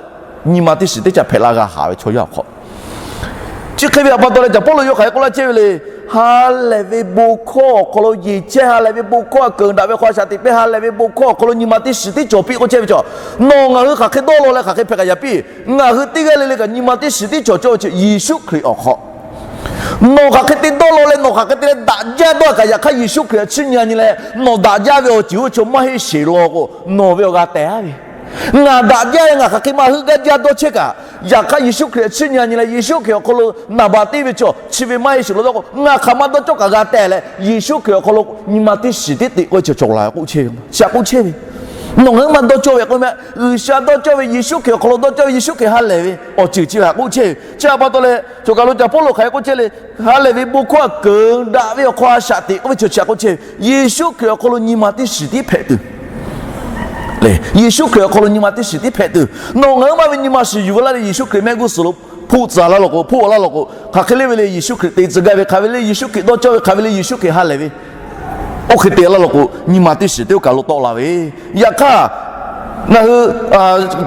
nyi ma teˇ shiˍ teˇ caꞈ hpehꞈ la g'a haˍ ve chaw yaˇ awˬ hk'aw Chi hk'e ve htaꞈ pa taw leh Caˍ Pawˇluꞈ yawˇ hk'aˬ hk'e k'oˆ laˇ chehˇ ve le. Ha lehˬ ve bon hkawˇ awˬ hk'aw lo yeˬ chehˇ, ha lehˬ ve bon hkawˇ htaꞈ keunˍ daꞈ ve hk'aw a shaꞈ teꞈ piˇ, ha lehˬ ve bon hkawˇ awˬ hk'aw lo nyi ma teˇ shiˍ tiˉ cawˬ piˇ k'oˆ chehˇ ve chaw, nawˬ ngaˬ hui hk'aˬ hk'e dawˇ law leh hk'aˬ hk'e hpehꞈ kaꞈ yaꞈ piˇ. Ngaˬ hui teˇ g'aˇ le le kaꞈ nyi ma teˇ shiˍ tiˉ cawˬ cawˇ ve chi Yeˍsuˆ Hkriꞈ awˬ hk'aw nawˬ hk'aˬ hk'e te dawˇ law leh nawˬ hk'aˬ hk'e te leh daꞈ jaˇ dawˇ kaꞈ, yaꞈ hk'aˇ Yeˍsuˆ Hkriꞈ htaꞈ chiˇ nyi nyi leh nawˬ daꞈ jaˇ ve awˬ ceuˬ oˇ chaw maˇ heˆ sheˍ law k'o, nawˬ ve awˬ g'a tehˬ a ve. Ngaˬ daꞈ jaˇ leh ngaˬ hk'aˬ hk'e ma heuˆ gaˇ jaˇ dawˇ chehˇ kaꞈ, yaꞈ hk'aˇ Yeˍsuˆ Hkriꞈ htaꞈ chiˇ nyi nyi leh Yeˍsuˆ Hkriꞈ awˬ hk'aw lo naˍ baˬ teˇ ve chaw chi ve maˇ heˆ sheˍ law dawˇ k'o, ngaˬ hk'aˬ ma dawˇ cawˇ kaꞈ g'a tehˬ leh Yeˍsuˆ Hkriꞈ awˬ hk'aw lo nyi ma teˇ shiˍ tiˉ te k'oˆ ve chaw cawˬ la ve k'oˆ chehˇ ve. Chi htaꞈ k'oˆ chehˇ ve, nawˬ ngaˬ hui maˇ dawˇ cawˇ ve k'oˆ ve, G'uiˬsha dawˇ cawˇ ve, Yeˍsuˆ Hkriꞈ awˬ hk'aw lo dawˇ cawˇ ve, Yeˍsuˆ Hkriꞈ ha lehˬ ve awˬ ceuˬ chi ve htaꞈ k'oˆ chehˇ ve. Chi htaꞈ pa taw leh, choˬ kaˬ lo Caˍ Pawˇluꞈ hk'aˬ hk'e k'oˆ chehˇ le. Ha lehˬ ve bon hkawˇ htaꞈ keunˍ daꞈ ve awˬ hk'aw a shaꞈ teꞈ k'oˆ ve chi htaꞈ k'oˆ chehˇ ve, Yeˍsuˆ Hkriꞈ awˬ hk'aw lo nyi ma teˇ shiˍ tiˉ hpehꞈ tuˬ. Yeˍsuˆ Hkriꞈ awˬ hk'aw lo nyi ma teˇ shiˍ tiˉ hpehꞈ tuˬ. Nawˬ ngaˬ hui maˇ ve nyi ma shiˍ yuˬ ve laˇ leh Yeˍsuˆ Hkriꞈ mehˆ g'uˇ suhˍ lo hpoˆ tcuh laˇ law k'o, hpoˆ laˇ law k'o, hk'aˬ hk'e le ve le Yeˍsuˆ Hkriꞈ te tcuh gaˇ ve, hk'aˬ ve le Yeˍsuˆ Hkriꞈ dawˇ cawˇ ve, hk'aˬ ve le Yeˍsuˆ Hkriꞈ ha lehˬ ve, oˇ hk'e te laˇ law k'o, nyi ma teˇ shiˍ tiˉ oˇ kaˬ lo tawˆ la ve. Yaꞈ hk'aˇ, ngaˬ hui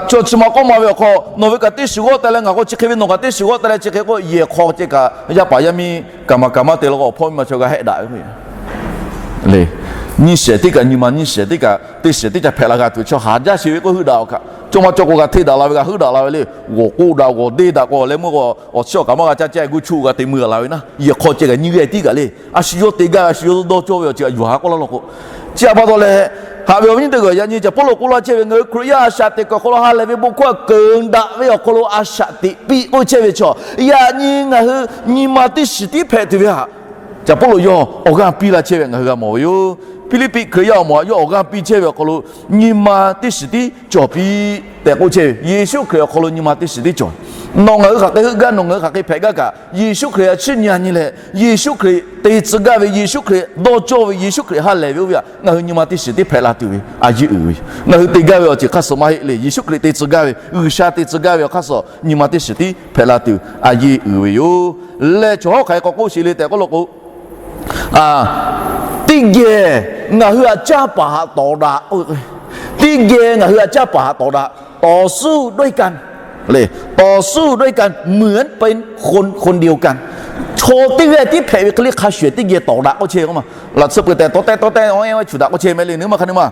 chaw chi ma k'awˇ ma ve awˬ hk'aw nawˬ ve kaꞈ teˇ shiˍ g'awˇ ta leh, ngaˬ k'o chi hk'e ve nawˬ kaꞈ teˇ shiˍ g'awˇ ta leh, chi hk'e k'o yehˬ hk'aw ceh kaꞈ yaˇ paˍ yaˇ miˇ kaˍ maˍ kaˍ maˇ te law k'o, awˬ hpawˇ miˇ ma chaw g'a hehˆ daꞈ ve k'o, le, nyiˇ shehˍ teˇ kaꞈ nyi ma nyiˇ shehˍ teˇ kaꞈ teˇ shehˍ teˇ ca hpehꞈ la g'a tuˬ chaw haˍ jaˇ sheˍ ve k'o, heuˆ daꞈ awˬ kaꞈ, cawˇ maˇ cawˇ k'o g'a hteˇ daꞈ la ve, g'a heuˆ daꞈ la ve le. G'awˬ k'oˆ daꞈ, g'awˬ deˇ daꞈ k'o leh meuˇ k'o, awˬ chi awˬ kaꞈ maˇ g'a caˇ caˇ, gu chu g'a te mui g'a la ve naˉ, yehˬ hk'aw ceh kaꞈ nyi g'a tiˉ kaꞈ le. A shu yawˇ te gaˇ ve, a shu yawˇ dawˇ cawˇ ve awˬ ceuˬ a yuˬ haˍ k'oˆ laˇ law k'o, chi htaꞈ pa taw leh, haꞈ ve awˬ viˉ nyi teˇ g'aˇ, yaꞈ nyi Caˍ Pawˇluꞈ k'oˆ laˇ chehˇ ve, ngaˬ hui Hkriꞈ yaˇ a shaꞈ teꞈ kuiˬ awˬ hk'aw lo ha lehˬ ve bon hkawˇ htaꞈ keunˍ daꞈ ve awˬ hk'aw lo a shaꞈ teꞈ piˇ k'oˆ chehˇ ve chaw, yaꞈ nyi ngaˬ hui nyi ma teˇ shiˍ tiˉ hpehꞈ tuˬ ve htaꞈ Caˍ Pawˇluꞈ yawˇ awˬ g'aˇ piˇ laˇ chehˇ ve ngaˬ hui g'a mawˬ ve yoˬ. Hpiˇliˇpiˆ Hkriꞈ yaˇ awˬ moˍ htaꞈ yawˇ awˬ g'aˇ piˇ chehˇ ve awˬ hk'aw lo nyi ma teˇ shiˍ tiˉ cawˬ piˇ tehꞈ k'oˆ chehˇ ve, Yeˍsuˆ Hkriꞈ awˬ hk'aw lo nyi ma teˇ shiˍ tiˉ cawˬ. Nawˬ ngaˬ hui hk'aˬ hk'e heuˆ gaˇ, nawˬ ngaˬ hui hk'aˬ hk'e hpehꞈ gaˇ kaꞈ, Yeˍsuˆ Hkriꞈ htaꞈ chiˇ nyi nyi leh, Yeˍsuˆ Hkriꞈ te tcuh gaˇ ve, Yeˍsuˆ Hkriꞈ dawˇ cawˇ ve, Yeˍsuˆ Hkriꞈ ha lehˬ ve oˇ ve htaꞈ ngaˬ hui nyi ma teˇ shiˍ tiˉ hpehꞈ la tuˬ ve a yeˇ uiˍ ve yoˬ. Ngaˬ hui te gaˇ ve awˬ ceuˬ hk'aˇ suh maˇ heˆ le. Yeˍsuˆ Hkriꞈ te tcuh gaˇ ve, G'uiˬsha te tcuh gaˇ ve awˬ hk'aˇ suh nyi ma teˇ shiˍ tiˉ hpehꞈ la tuˬ a yeˇ uiˍ ve yoˬ. Leh chaw hawˉ hk'aˬ hk'e k'awꞈ k'oˆ sheˍ le tehꞈ k'oˆ law k'o, teˇ geh ngaˬ hui htaꞈ caˇ paˍ htaꞈ tawˍ daꞈ. Teˇ geh ngaˬ hui htaꞈ caˇ paˍ htaꞈ tawˍ daꞈ. ต่อสู้ด้วยกัน le, ต่อสู้ด้วยกัน เหมือนเป็นคน คนเดียวกัน. Chaw teˇ g'aˇ tiˉ hpehꞈ ve hk'e le hk'a shuˍ teˇ geh tawˍ daꞈ k'oˆ chehˇ ve k'o ma. Laꞈ tsuhˇ peuˬ tehꞈ tawˍ tehˇ tawˍ tehˇ awˬ e ve chuˬ daꞈ k'oˆ chehˇ meh le, nawˬ maˇ hk'a ne ma.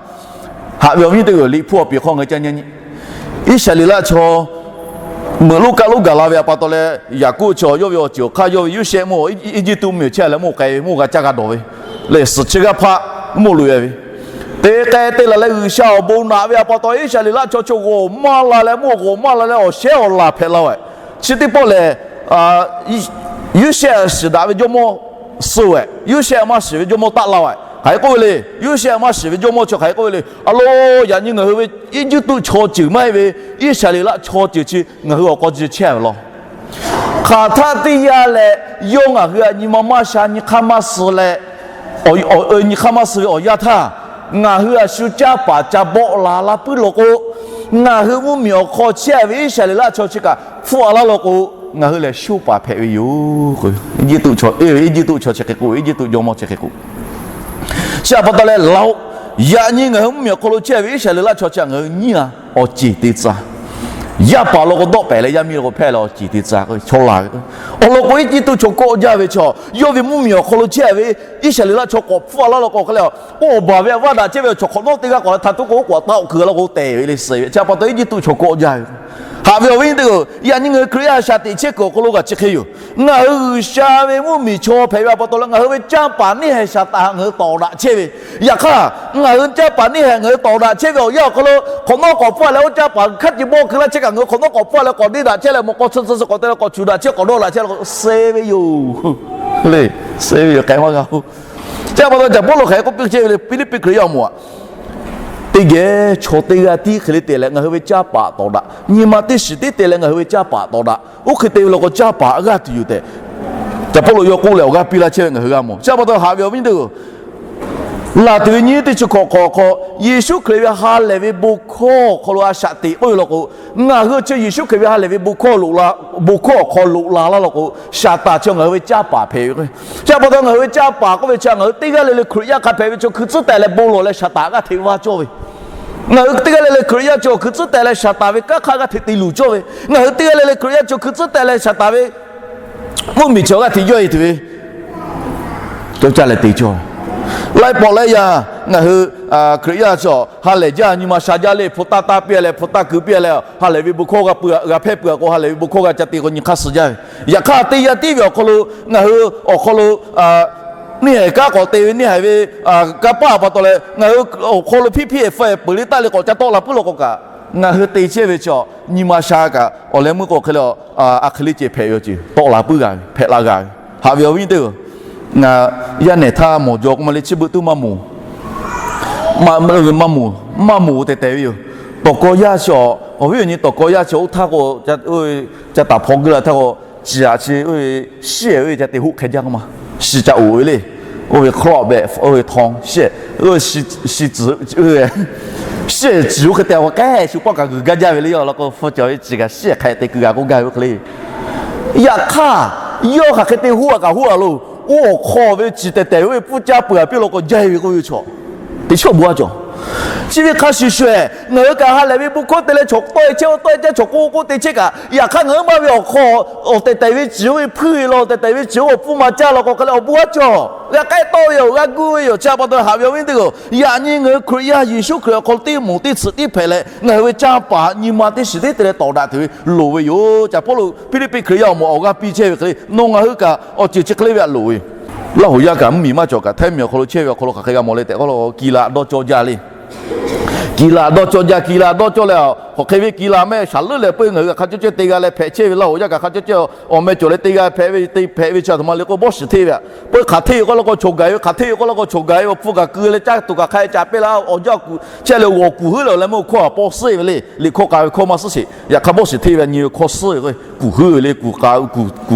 Haꞈ ve awˬ viˉ teˇ g'aˇ, Liꞈ hpu awˬ piˍ hk'aw ngaˬ hui ca nyi nyi Iˉsaˍreˍlaˆ chaw meuꞈ lonˉ kaˆ lonˉ gaˬ la ve htaꞈ pa taw leh, Yaˍkoˆ chaw yawˇ ve awˬ ceuˬ awˬ hk'aˇ yawˇ ve Yoˇsehꞈ mawˇ Eˇjiˇtuꞈ mvuhˇmiˬ awˬ chehˇ leh mawˇ k'ai ve, mawˇ g'a caˇ g'a dawˬ ve, lehˬ suhˍ chi g'aˇ hpaˆ mawˇ loꞈ e ve, te k'ai te laˬ leh G'uiˬsha awˬ bon naꞈ ve htaꞈ pa taw Iˉsaˍreˍlaˆ chaw chaw g'awˬ maˇ la leh mawˇ g'awˬ maˇ la leh awˬ shehˉ awˬ laˬ hpehꞈ la ve. Chi teˇ pawˆ lehˬ, Yoˇsehꞈ shiˍ daꞈ ve jawˇmawˇ suh ve, Yoˇsehꞈ maˇ shiˍ ve jawˇmawˇ taˆ la ve. Hk'aˬ hk'e k'oˆ ve le, Yoˇsehꞈ maˇ shiˍ ve jawˇmawˇ chaw hk'aˬ hk'e k'oˆ ve le, a lo, yaꞈ nyi ngaˬ hui ve Eˇjiˇtuꞈ chaw ceuˬ maˇ heˆ ve, Iˉsaˍreˍlaˆ chaw ceuˬ chi ngaˬ hui awˬ k'aw ji chehˇ ve law. Hk'aˬ htaˆ teˇ yanˇ leh, yawˇ ngaˬ hui htaꞈ nyi ma maˇ sha, nyi hk'aˇ maˇ suh leh, nyi hk'aˇ maˇ suh ve awˬ yanˇ htaˇ, ngaˬ hui a shu caˇ paˍ ca bawˆ la laˇ puiˉ law k'o, ngaˬ hui mvuhˇmiˬ awˬ hk'aw chehˇ ve Iˉsaˍreˍlaˆ chaw chi kaꞈ hpfuhˆ a laˇ law k'o, ngaˬ hui lehˬ shoˇ paˍ hpehꞈ ve yoˬ. Eˇjiˇtuꞈ chaw, Eˇjiˇtuꞈ chaw chi hk'e k'oˆ, Eˇjiˇtuꞈ jawˇmawˇ chi hk'e k'oˆ. Chi htaꞈ pa taw leh, laꞈ, yaꞈ nyi ngaˬ hui mvuhˇmiˬ awˬ hk'aw lo chehˇ ve Iˉsaˍreˍlaˆ chaw chi htaꞈ ngaˬ hui nyiˇ a awˬ ceˬ te tcuh. Yaˇ paˍ law k'o dawˆ pehˍ leh, yaˇ miˇ law k'o hpehˇ leh awˬ ceˬ te tcuh k'o, chaw la ve. Awˬ lawn k'o, Eˇjiˇtuꞈ chaw kawˆ jaˇ ve chaw, yawˇ ve mvuhˇmiˬ awˬ hk'aw lo chehˇ ve Iˉsaˍreˍlaˆ chaw k'awꞈ hpfuhˆ a laˇ law k'o, hk'e leh, oˇ awˬ baˬ ve a vaˇ daꞈ chehˇ ve chaw hk'awꞈ nawˉ teˇ g'aˇ k'awꞈ leh htaꞈ tuˉ k'o, oˉ k'oˍ taˆ awˬ kuiˬ la k'o tehˬ ve le suh ve. Chi htaꞈ pa taw Eˇjiˇtuꞈ chaw kawˆ jaˇ ve. Haꞈ ve awˬ viˉ teˇ g'aˇ, yaꞈ nyi ngaˬ hui Hkriꞈ yaˇ a shaꞈ teꞈ chehˇ kuiˬ awˬ hk'aw lo kaꞈ chi hk'e yoˬ. Ngaˬ hui G'uiˬsha ve mvuhˇmiˬ chaw hpehꞈ ve htaꞈ pa taw leh, ngaˬ hui ve canˇ paˍ neˇ haiˬ Saˍtanˍ htaꞈ ngaˬ hui tawˍ daꞈ chehˇ ve. Yaꞈ hk'aˇ, ngaˬ hui canˇ paˍ neˇ haiˬ ngaˬ hui tawˍ daꞈ chehˇ ve awˬ yanˇ awˬ hk'aw lo, hk'awꞈ nawˉ k'awꞈ hpfuhˆ leh oˇ canˇ paˍ hk'aˇ ce bawˆ keu laˇ chehˇ kaꞈ, ngaˬ hui hk'awꞈ nawˉ k'awꞈ hpfuhˆ leh k'awꞈ deˇ daꞈ chehˇ leh, mawꞈ k'aw tsuhˇ tsuhˇ suh k'awꞈ te leh k'awꞈ chuˬ daꞈ chehˇ, k'awꞈ dawˇ daꞈ chehˇ la k'o, suh ve yoˬ. Le, suh ve yoˬ, k'ai maˇ g'a-o. Chi htaꞈ pa taw Caˍ Pawˇluꞈ hk'aˬ hk'e k'oˆ piˇ chehˇ ve le, Hpiˇliˇpiˆ Hkriꞈ yaˇ awˬ moˍ aꞈ, teˇ geh chaw teˇ g'aˇ tiˉ hk'e le te leh ngaˬ hui ve canˇ paˍ tawˍ daꞈ, nyi ma teˇ shiˍ tiˉ te leh ngaˬ hui ve canˇ paˍ tawˍ daꞈ. Oˇ hk'e te ve law k'o, canˇ paˍ g'aˇ tuˬ yoˬ tehꞈ, Caˍ Pawˇluꞈ yawˇ k'oˆ leh awˬ g'aˇ piˇ laˇ chehˇ ve ngaˬ hui g'a mawˬ. Chi htaꞈ pa taw haꞈ ve awˬ viˉ teˇ g'aˇ, laˬ tuˬ ve nyi teˇ chi hk'awꞈ hk'awꞈ hk'aw, Yeˍsuˆ Hkriꞈ ve ha lehˬ ve bon hkawˇ awˬ hk'aw lo a shaꞈ teꞈ k'oˆ ve law k'o, ngaˬ hui chi Yeˍsuˆ Hkriꞈ ve ha lehˬ ve bon hkawˇ awˬ hk'aw loꞈ la laˇ law k'o, Saˍtanˍ chi ngaˬ hui ve canˇ paˍ hpehꞈ ve k'o, chi htaꞈ pa taw ngaˬ hui ve canˇ paˍ k'oˆ ve chi ngaˬ hui teˇ g'aˇ le le Hkriꞈ yaˇ hk'a hpehꞈ ve chaw hkui tcuhˉ tehˬ leh bon lawˬ leh Saˍtanˍ g'aˇ hteꞈ vaˇ cawˇ ve, ngaˬ hui teˇ g'aˇ le le Hkriꞈ yaˇ chaw hkui tcuhˉ tehˬ leh Saˍtanˍ ve kanˉ hk'aˇ g'aˇ hteꞈ te luˬ cawˇ ve, ngaˬ hui teˇ g'aˇ le le Hkriꞈ yaˇ chaw hkui tcuhˉ tehˬ leh Saˍtanˍ ve mvuhˇmiˬ chi awˬ g'aˇ hteꞈ yawˇ e tuˬ ve cawˇ caˇ leh te cawˇ. Laiˉ pawˆ laiˉ yaˇ ngaˬ hui Hkriꞈ yaˇ chi ha lehˬ jaˇ, nyi ma sha jaˇ le, hpu taˇ taˇ piˇ leh, hpu taˇ keu piˇ leh, ha lehˬ ve bon hkawˇ g'a peuˬ, g'a hpehˇ peuˬ a k'o, ha lehˬ ve bon hkawˇ g'a ca te k'o, nyi hk'aˇ suh jaˇ ve. Yaꞈ hk'aˇ, teˇ yanˇ tiˉ ve awˬ hk'aw lo ngaˬ hui awˬ hk'aw lo neˇ haiˬ kanˉ k'awꞈ te ve, neˇ haiˬ ve kanˇ paˆ a pa taw leh ngaˬ hui awˬ hk'aw lo hpiˇ hpiˇ e fa e peuˬ le taˇ le k'awꞈ ca tawˆ la puiˉ law k'o kaꞈ, ngaˬ hui te chehˇ ve chi nyi ma sha kaꞈ awˬ leh meuˇ k'o hk'e le, a hk'e le ceh hpehꞈ ve awˬ ceuˬ tawˆ la puiˉ g'a ve, hpehꞈ la g'a ve. Haꞈ ve awˬ viˉ teˇ-oˬ, ngaˬ yaˇ nehˬ htaˇ mawˬ jaw k'oˆ ma le, chi beuꞈ tuˉ maˇ moˍ, maˇ moˍ, maˇ moˍ tehˬ tehˬ ve yoˬ. Tawˬ kaw yaˇ chi awˬ, awˬ viˉ awˬ nyi tawˬ kaw yaˇ chi oˇ htaˇ k'o, ca taˍ hpaw geu la htaˇ k'o, chi aꞈ chi shiˉ ve ca te hoˆ hk'e jaˇ k'oˆ ma. Shiˍ ca oˍ ve le. Oˇ ve hk'awꞈ behꞈ, oˇ ve htaw shiˉ, shiˉ tcuhˍ, shiˉ tcuhˍ oˇ hk'e te k'o, k'ehˆ shu pawˆ kaꞈ g'uiˬ gaˇ jaˇ ve le. Yaˇ law k'o, hpu cawˬ ve chi kaꞈ shiˉ hk'e te keu g'a k'oˆ gaˇ ve oˇ hk'e le. Yaꞈ hk'aˇ, yawˇ hk'aˬ hk'e te hoˆ a kaꞈ hoˆ a loˬ, oˇ awˬ hk'aw ve chi tehˬ tehˬ ve oˇ ve pfuhˇ caˇ peuˬ a piˇ law k'o, jaˇ ve k'oˆ ve chaw, teˇ chaw bon a cawˬ. Chi ve hk'a shuˍ shuˍ, ngaˬ hui kaꞈ ha lehˬ ve bon hkawˇ te leh chaw tawˆ e chehˇ, tawˆ e chehˇ, chaw k'oˆ k'oˆ te chehˇ kaꞈ, yaꞈ hk'aˇ ngaˬ hui maˇ ve awˬ hk'aw, awˬ tehˬ tehˬ ve chi oˇ ve hpuˇ e law, tehˬ tehˬ ve chi oˇ awˬ pfuhˇ ma caˇ law k'o, hk'e leh awˬ bon a cawˬ. G'a k'ehˆ tawˆ ve yoˬ, g'a gu ve yoˬ. Chi a pa taw haꞈ ve awˬ viˉ teˇ-oˬ, yaꞈ nyi ngaˬ hui Hkriꞈ yaˇ Yeˍsuˆ Hkriꞈ awˬ hk'aw lo teˇ moˍ teˇ tsuhꞈ tiˉ hpehꞈ leh, ngaˬ hui ve canˇ paˍ nyi ma teˇ shiˍ tiˉ te leh tawˍ daꞈ tuˬ ve loˍ ve yoˬ. Caˍ Pawˇluꞈ Hpiˇliˇpiˆ Hkriꞈ yaˇ awˬ moˍ awˬ g'aˇ piˇ chehˇ ve hk'e le, nawˬ ngaˬ hui kaꞈ awˬ ceuˬ chi hk'e le ve htaꞈ loˍ ve. Laˇ hoˍ yaˇ kaꞈ mvuhˇmiˬ maˇ cawˬ kaꞈ, htaiˇ miˬ awˬ hk'aw lo chehˇ ve awˬ hk'aw lo hk'aˬ hk'e g'a mawˬ le tehꞈ k'oˆ la k'o, kiˍ laꞈ dawˇ cawˇ jaˇ le. Kiˍ laꞈ dawˇ cawˇ jaˇ, kiˍ laꞈ dawˇ cawˇ leh, hk'aˬ hk'e ve kiˍ laꞈ meh shaˍ leuˉ leh peuˬ ngaˬ hui kaꞈ hk'a cawˇ cawˇ te g'a leh hpehꞈ chehˇ ve, Laˇ hoˍ yaˇ kaꞈ hk'a cawˇ cawˇ awˬ meh cawˬ leh te g'a hpehꞈ ve, te hpehꞈ ve chi a htoꞈ ma le k'o, bawˇ shiˍ hteˇ ve aꞈ. Peuˬ hk'aˬ hteˇ ve k'oˆ law k'o, chaw gaˬ ve, hk'aˬ hteˇ ve k'oˆ law k'o, chaw gaˬ ve awˬ pfuhˇ kaꞈ keu leh caˇ tuˬ kaꞈ hk'a e ca pehˇ laˇ, awˬ jaˇ kuˬ chehˇ leh g'awˬ kuˬ heuˉ leh awˬ leh meuˇ hkawˇ a paw suhˉ ve le. Liꞈ hkawˇ k'ai ve hkawˇ maˇ suhˉ sheˍ. Yaꞈ hk'aˇ bawˇ shiˍ hteˇ ve aꞈ nyi ve hkawˇ suhˉ ve k'o, kuˬ heuˉ ve le, kuˬ k'a,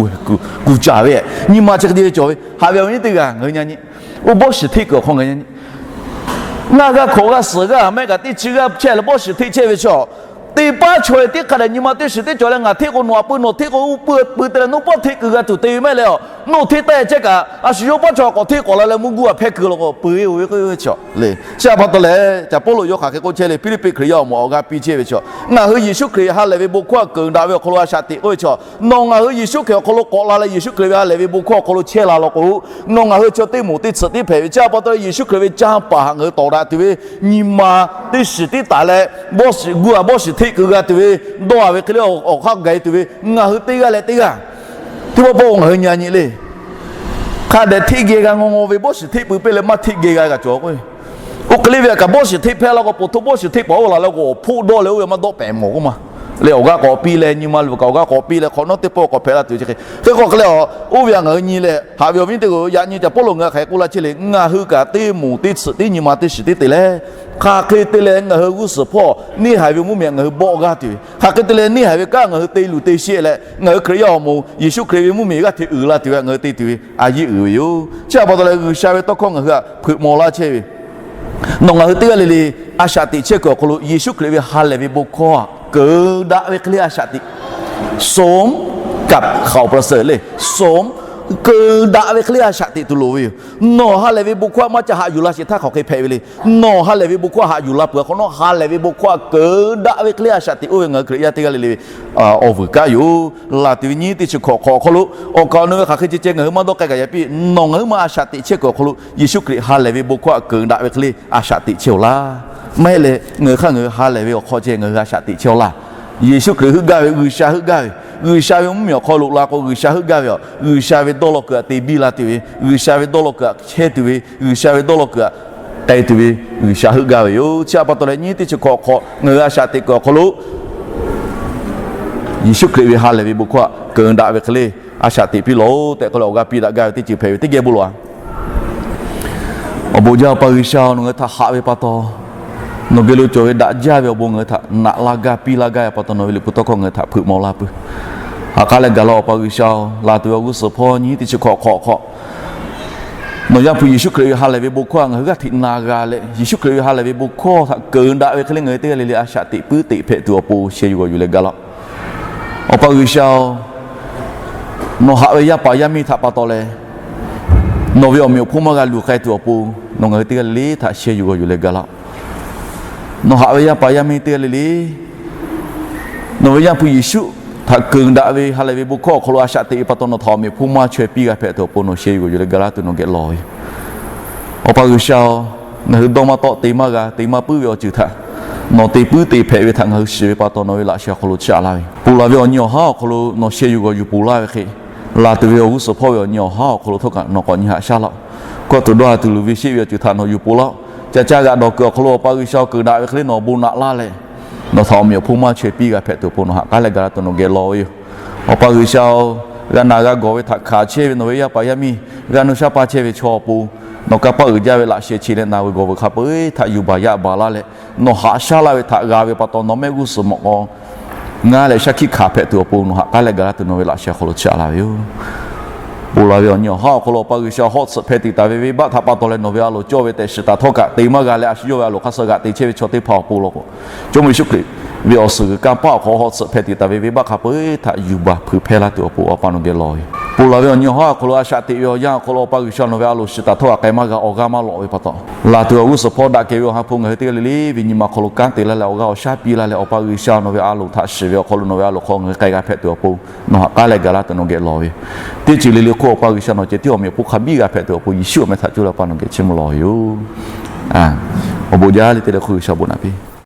kuˬ caˍ ve, nyi ma chi hk'e te ve cawˬ ve. Haꞈ ve awˬ viˉ teˇ g'aˇ ngaˬ hui nyi nyi, oˇ bawˇ shiˍ hteˇ kuiˬ awˬ hk'aw ngaˬ hui nyi nyi ngaˬ g'a hkawꞈ g'a suhˍ g'a mehˆ kaꞈ teˇ chi g'aˇ chehˇ leh bawˇ shiˍ hteˇ chehˇ ve chi aꞈ, teˇ paˉ chaw e teˇ hk'a dehꞈ nyi ma teˇ shiˍ teˇ cawˬ leh ngaˬ hteˇ k'o nawˬ aꞈ pui, nawˬ hteˇ k'o uˇ pui, pui te leh nawˬ pawˆ hteˇ kuiˬ g'a tuˬ te ve maˇ heˆ leh, nawˬ hteˇ taˇ chehˇ kaꞈ a shu yawˇ paˉ chaw k'awꞈ hteˇ k'awꞈ la leh mvuhˇ guˇ a hpehˇ kuiˬ law k'o, peuˬ ve oˇ ve k'oˆ ve chi le. Chi a pa taw leh Caˍ Pawˇluꞈ yawˇ hk'aˬ hk'e k'oˆ chehˇ le, Hpiˇliˇpiˆ Hkriꞈ yaˇ awˬ moˍ awˬ g'aˇ piˇ chehˇ ve chi, ngaˬ hui Yeˍsuˆ Hkriꞈ ha lehˬ ve bon hkawˇ a keunˍ daꞈ ve awˬ hk'aw lo a shaꞈ teꞈ k'oˆ ve chi, nawˬ ngaˬ hui Yeˍsuˆ Hkriꞈ awˬ hk'aw lo k'awꞈ la leh Yeˍsuˆ Hkriꞈ ve ha lehˬ ve bon hkawˇ awˬ hk'aw lo chehˇ la law k'o, nawˬ ngaˬ hui chi teˇ moˍ teˇ tsuhꞈ tiˉ hpehꞈ ve chi a pa taw leh Yeˍsuˆ Hkriꞈ ve canˇ paˍ htaꞈ ngaˬ hui tawˍ daꞈ tuˬ ve, nyi ma teˇ shiˍ tiˉ taˍ leh bawˇ shiˍ guˇ a bawˇ shiˍ hteˇ kuiˬ g'a tuˬ ve, dawˇ a ve hk'e le awˬ hk'aˇ gaˬ e tuˬ ve, ngaˬ hui teˇ g'aˇ leh teˇ g'aˇ teˇ pawˆ pawˆ ngaˬ hui nyi a nyi le. Hk'a dehꞈ hteˇ geh g'a ngaw ngaw ve bawˇ shiˍ hteˇ pui piˇ leh maˇ hteˇ geh g'a g'a cawˬ k'o, oˇ hk'e le ve aꞈ kaꞈ bawˇ shiˍ hteˇ hpehˇ law k'o, po htoˇ bawˇ shiˍ hteˇ paˍ oˇ la leh g'awˬ hpoˆ dawˇ leh oˇ ve maˇ dawˆ pehˍ mawˬ k'oˆ ma. Leh awˬ g'aˇ k'awꞈ piˇ leh nyi ma luˬ kaꞈ awˬ g'aˇ k'awꞈ piˇ leh hk'awꞈ nawˉ teˇ pawˆ k'awꞈ hpehꞈ la tuˬ chi hk'e hk'e k'o hk'e le a, oˇ ve aꞈ ngaˬ hui nyi leh haꞈ ve awˬ viˉ teˇ g'aˇ, yaꞈ nyi Caˍ Pawˇluꞈ ngaˬ hui hk'aˬ hk'e k'oˆ laˇ chehˇ le, ngaˬ hui kaꞈ teˇ moˍ teˇ tsuhꞈ tiˉ nyi ma teˇ shiˍ tiˉ te leh, hk'aˬ hk'e te leh ngaˬ hui g'uˇ suhˍ hpawˇ neˇ haiˬ ve mvuhˇmiˬ aꞈ ngaˬ hui bawˆ g'aˇ tuˬ ve, hk'aˬ hk'e te leh neˇ haiˬ ve kanˉ ngaˬ hui te luˬ te sheˆ leh ngaˬ hui Hkriꞈ yaˇ awˬ moˍ Yeˍsuˆ Hkriꞈ ve mvuhˇmiˬ g'aˇ hteꞈ uiˍ la tuˬ ve ngaˬ hui te tuˬ ve a yiˇ uiˍ ve yoˬ. Chi a pa taw leh G'uiˬsha ve tawˇ hkawˇ ngaˬ hui htaꞈ hpeuꞈ maw laˇ chehˇ ve, nawˬ ngaˬ hui teˇ g'aˇ le le a shaꞈ teꞈ chehˇ kuiˬ awˬ hk'aw lo Yeˍsuˆ Hkriꞈ ve ha lehˬ ve bon hkawˇ keunˍ daꞈ ve hk'e le a shaꞈ teꞈ, สมกับข่าวประเสริฐ le, สม, keunˍ daꞈ ve hk'e le a shaꞈ teꞈ tuˬ loˍ ve yoˬ. Nawˬ ha lehˬ ve bon hkawˇ maˇ ca haꞈ yuˬ la sheˍ htaˇ hk'aˬ hk'e hpehꞈ ve le. Nawˬ ha lehˬ ve bon hkawˇ haꞈ yuˬ la peuˬ a hk'awꞈ nawˉ, ha lehˬ ve bon hkawˇ keunˍ daꞈ ve hk'e le a shaꞈ teꞈ oˇ ve ngaˬ hui Hkriꞈ yaˇ teˇ g'aˇ le le ve awˬ vuiˬ kaˉ yoˬ. Laˬ tuˬ ve nyiˇ teˇ chi hkawꞈ hk'awꞈ awˬ hk'aw lo awˬ kaˍ awˬ nu ve hk'aˬ hk'e ceh ceh ngaˬ hui maˇ dawˇ k'ai kaꞈ yaꞈ piˇ, nawˬ ngaˬ hui ma a shaꞈ teꞈ chehˇ kuiˬ awˬ hk'aw lo Yeˍsuˆ Hkriꞈ ha lehˬ ve bon hkawˇ keunˍ daꞈ ve hk'e le a shaꞈ teꞈ chehˇ-oˬ laˇ. Maˇ heˆ leh ngaˬ hui hk'aˇ ngaˬ hui ha lehˬ ve awˬ hk'aw ceh ngaˬ hui a shaꞈ teꞈ chehˇ-oˬ laˇ. Yeˍsuˆ Hkriꞈ heuˆ gaˇ ve, G'uiˬsha heuˆ gaˇ ve, G'uiˬsha ve mvuhˇmiˬ awˬ hk'aw lo la k'o G'uiˬsha heuˆ gaˇ ve aꞈ, G'uiˬsha ve dawˇ law kuiˬ aꞈ te biˇ la tuˬ ve, G'uiˬsha ve dawˇ law kuiˬ aꞈ chehˇ tuˬ ve, G'uiˬsha ve dawˇ law kuiˬ aꞈ k'ai tuˬ ve, G'uiˬsha heuˆ gaˇ ve yoˬ. Chi a pa taw leh nyiˇ teˇ chi hkawꞈ awˬ hk'aw ngaˬ hui a shaꞈ teꞈ kuiˬ awˬ hk'aw lo Yeˍsuˆ Hkriꞈ ve ha lehˬ ve bon hkawˇ aꞈ keunˍ daꞈ ve hk'e le a shaꞈ teꞈ piˇ lawˬ-oˬ tehꞈ k'oˆ leh awˬ g'aˇ piˇ daꞈ gaˇ ve teˇ ceuˬ hpehꞈ ve teˇ geh bon lawˬ-a. Awˬ bon jaˇ Awˬ pa G'uiˬsha-oˬ, nawˬ ngaˬ hui htaꞈ haꞈ ve pa taw, nawˬ geh lo cawˬ ve daꞈ jaˇ ve awˬ bon ngaˬ hui htaꞈ naꞈ laˇ gaˇ piˇ laˇ gaˇ ve pa taw, nawˬ ve liꞈ hpu tawˇ hkawˇ ngaˬ hui htaꞈ hpeuꞈ maw laˇ peuˬ. Haꞈ k'aˉ leh gaˬ la Awˬ pa G'uiˬsha-oˬ, laˬ tuˬ ve awˬ g'uˇ suhˍ hpawˇ nyiˇ teˇ chi hkawꞈ hk'awꞈ hk'awꞈ nawˬ Yaˇ hpu Yeˍsuˆ Hkriꞈ ve ha lehˬ ve bon hkawˇ aꞈ ngaˬ hui g'aˇ hteꞈ na g'a leh, Yeˍsuˆ Hkriꞈ ve ha lehˬ ve bon hkawˇ htaꞈ keunˍ daꞈ ve hk'e le ngaˬ hui teˇ g'aˇ le le a shaꞈ teꞈ puiˉ teꞈ hpehꞈ tuˬ awˬ pon sheh yuˬ g'awˬ yuˬ leh gaˬ laˇ. Awˬ pa G'uiˬsha-oˬ, nawˬ haꞈ ve yaˇ paˍ yaˇ miˇ htaꞈ pa taw leh, nawˬ ve awˬ meꞈ awˬ hponˇ maˇ g'a luˬ k'ai tuˬ awˬ pon, nawˬ ngaˬ hui teˇ g'aˇ le le htaꞈ sheh yuˬ g'awˬ yuˬ leh gaˬ laˇ. Nawˬ haꞈ ve yaˇ paˍ yaˇ miˇ teˇ g'aˇ le le, nawˬ ve Yaˇ hpu Yeˍsuˆ htaꞈ keunˍ daꞈ ve ha lehˬ ve bon hkawˇ awˬ hk'aw lo a shaꞈ teꞈ ve pa taw nawˬ htaꞈ awˬ meꞈ awˬ hponˇ maˇ chaweh piˇ g'a hpehꞈ tuˬ awˬ pon nawˬ sheh yuˬ g'awˬ yuˬ leh ga laˇ tuˬ nawˬ geh lawˬ ve yoˬ. Awˬ pa G'uiˬsha-oˬ, ngaˬ hui dawˇ maˇ tawˆ te maˇ g'a te maˇ puiˉ ve awˬ ceuˬ htaꞈ nawˬ te puiˉ te hpehꞈ ve htaꞈ ngaˬ hui shiˍ ve pa taw nawˬ ve laꞈ sheh awˬ hk'aw lo chiˇ aꞈ laˇ ve yoˬ. Ponˬ laˬ ve awˬ nyi awˬ haˉ awˬ hk'aw lo nawˬ sheh yuˬ g'awˬ yuˬ ponˬ laˇ ve hk'e, laˬ tuˬ ve awˬ g'uˇ suhˍ hpawˇ ve awˬ nyi awˬ haˉ awˬ hk'aw lo htawˇ kaꞈ nawˬ k'awꞈ nyi haꞈ shaˉ laˇ-oˆ. Kawˆ tuˬ dawˇ ha tuˬ luˬ ve sheˆ ve awˬ ceuˬ htaꞈ nawˬ yuˬ ponˬ laˇ-oˆ. Ca caˇ g'aꞈ dawˬ kuiˬ awˬ hk'aw lo Awˬ pa G'uiˬsha-oˬ, keunˍ daꞈ ve hk'e le nawˬ bon naꞈ laˇ leh, nawˬ htaꞈ awˬ meꞈ awˬ hponˇ maˇ chaweh piˇ g'a hpehꞈ tuˬ awˬ pon nawˬ haꞈ k'aˉ leh ga laˇ tuˬ nawˬ geh lawˬ ve yoˬ. Awˬ pa G'uiˬsha-oˬ, g'a naˬ g'a gawˬ ve htaꞈ hkanˍ chehˇ ve nawˬ ve yaˇ paˍ yaˇ miˇ, g'a nuˇ shaˉ paˇ chehˇ ve chaw awˬ pon, nawˬ kanˇ paˆ uiˍ jaˇ ve laꞈ sheh chi leh na ve gawˬ ve hk'a peu-eˬ htaꞈ yuˬ baˬ yaꞈ baˬ laˇ leh, nawˬ haꞈ shaˉ laˇ ve htaꞈ g'a ve pa taw nawˬ mehˆ g'uˇ suhˍ mawꞈ k'aw ngaˇ leh shaˉ hkiˆ hkanˍ hpehꞈ tuˬ awˬ pon nawˬ haꞈ k'aˉ leh ga laˇ tuˬ nawˬ ve laꞈ sheh awˬ hk'aw lo chiˇ aꞈ laˇ ve yoˬ. Ponˬ laˬ ve awˬ nyi awˬ haˉ awˬ hk'aw lo Awˬ pa G'uiˬsha hawˉ tsuhꞈ hpeh tiꞈ taˍ ve venˇbaˆ htaꞈ pa taw leh nawˬ ve a loˍ cawˇ ve tehꞈ shiˍ taˍ htawˇ kaꞈ te maˇ g'a leh a shu yawˇ ve a loˍ hk'a suh g'aꞈ te chehˇ ve chaw teˇ hpaˍ awˬ pon law k'o, Jawˇmawˇ Yeˍsuˆ Hkriꞈ ve awˬ suhˍ g'uiˬ kanˇ paˆ awˬ hk'aw hawˉ tsuhꞈ hpeh tiꞈ taˍ ve venˇbaˆ hk'a peu-eˬ htaꞈ yuˬ baˬ hpeuꞈ hpehˇ laˇ tuˬ awˬ pon Awˬ pa nawˬ geh lawˬ ve yoˬ. Ponˬ laˬ ve awˬ nyi awˬ haˉ awˬ hk'aw lo a shaꞈ teꞈ ve awˬ yanˇ awˬ hk'aw lo Awˬ pa G'uiˬsha nawˬ ve a loˍ shiˍ taˍ htawˇ kaꞈ k'ai maˇ g'a awˬ g'aˇ maˇ lawꞈ ve pa taw, laˬ tuˬ awˬ g'uˇ suhˍ hpawˇ daꞈ kehˬ ve awˬ ha hpu ngaˬ hui teˇ g'aˇ le le ve nyi ma hk'aw lo kanˉ te laˇ leh awˬ g'aˇ awˬ shaˉ piˇ laˇ leh Awˬ pa G'uiˬsha nawˬ ve a loˍ htaꞈ shiˍ ve awˬ hk'aw lo nawˬ ve a loˍ hk'aw ngaˬ hui k'ai g'a hpehꞈ tuˬ awˬ pon nawˬ haꞈ k'aˉ leh ga laˇ tuˬ nawˬ geh lawˬ ve yoˬ. Teˇ ceuˬ le le hk'oˆ Awˬ pa G'uiˬsha nawˬ ceh tiˉ awˬ meꞈ awˬ hponˇ hk'a biˇ g'a hpehꞈ tuˬ awˬ pon Yeˍsuˆ awˬ meh htaꞈ cuˇ leh Awˬ pa nawˬ geh chiˇ mvuh lawˬ ve yoˬ. Awˬ bon jaˇ le teˇ leh hk'oˆ G'uiˬsha bon naꞈ piˇ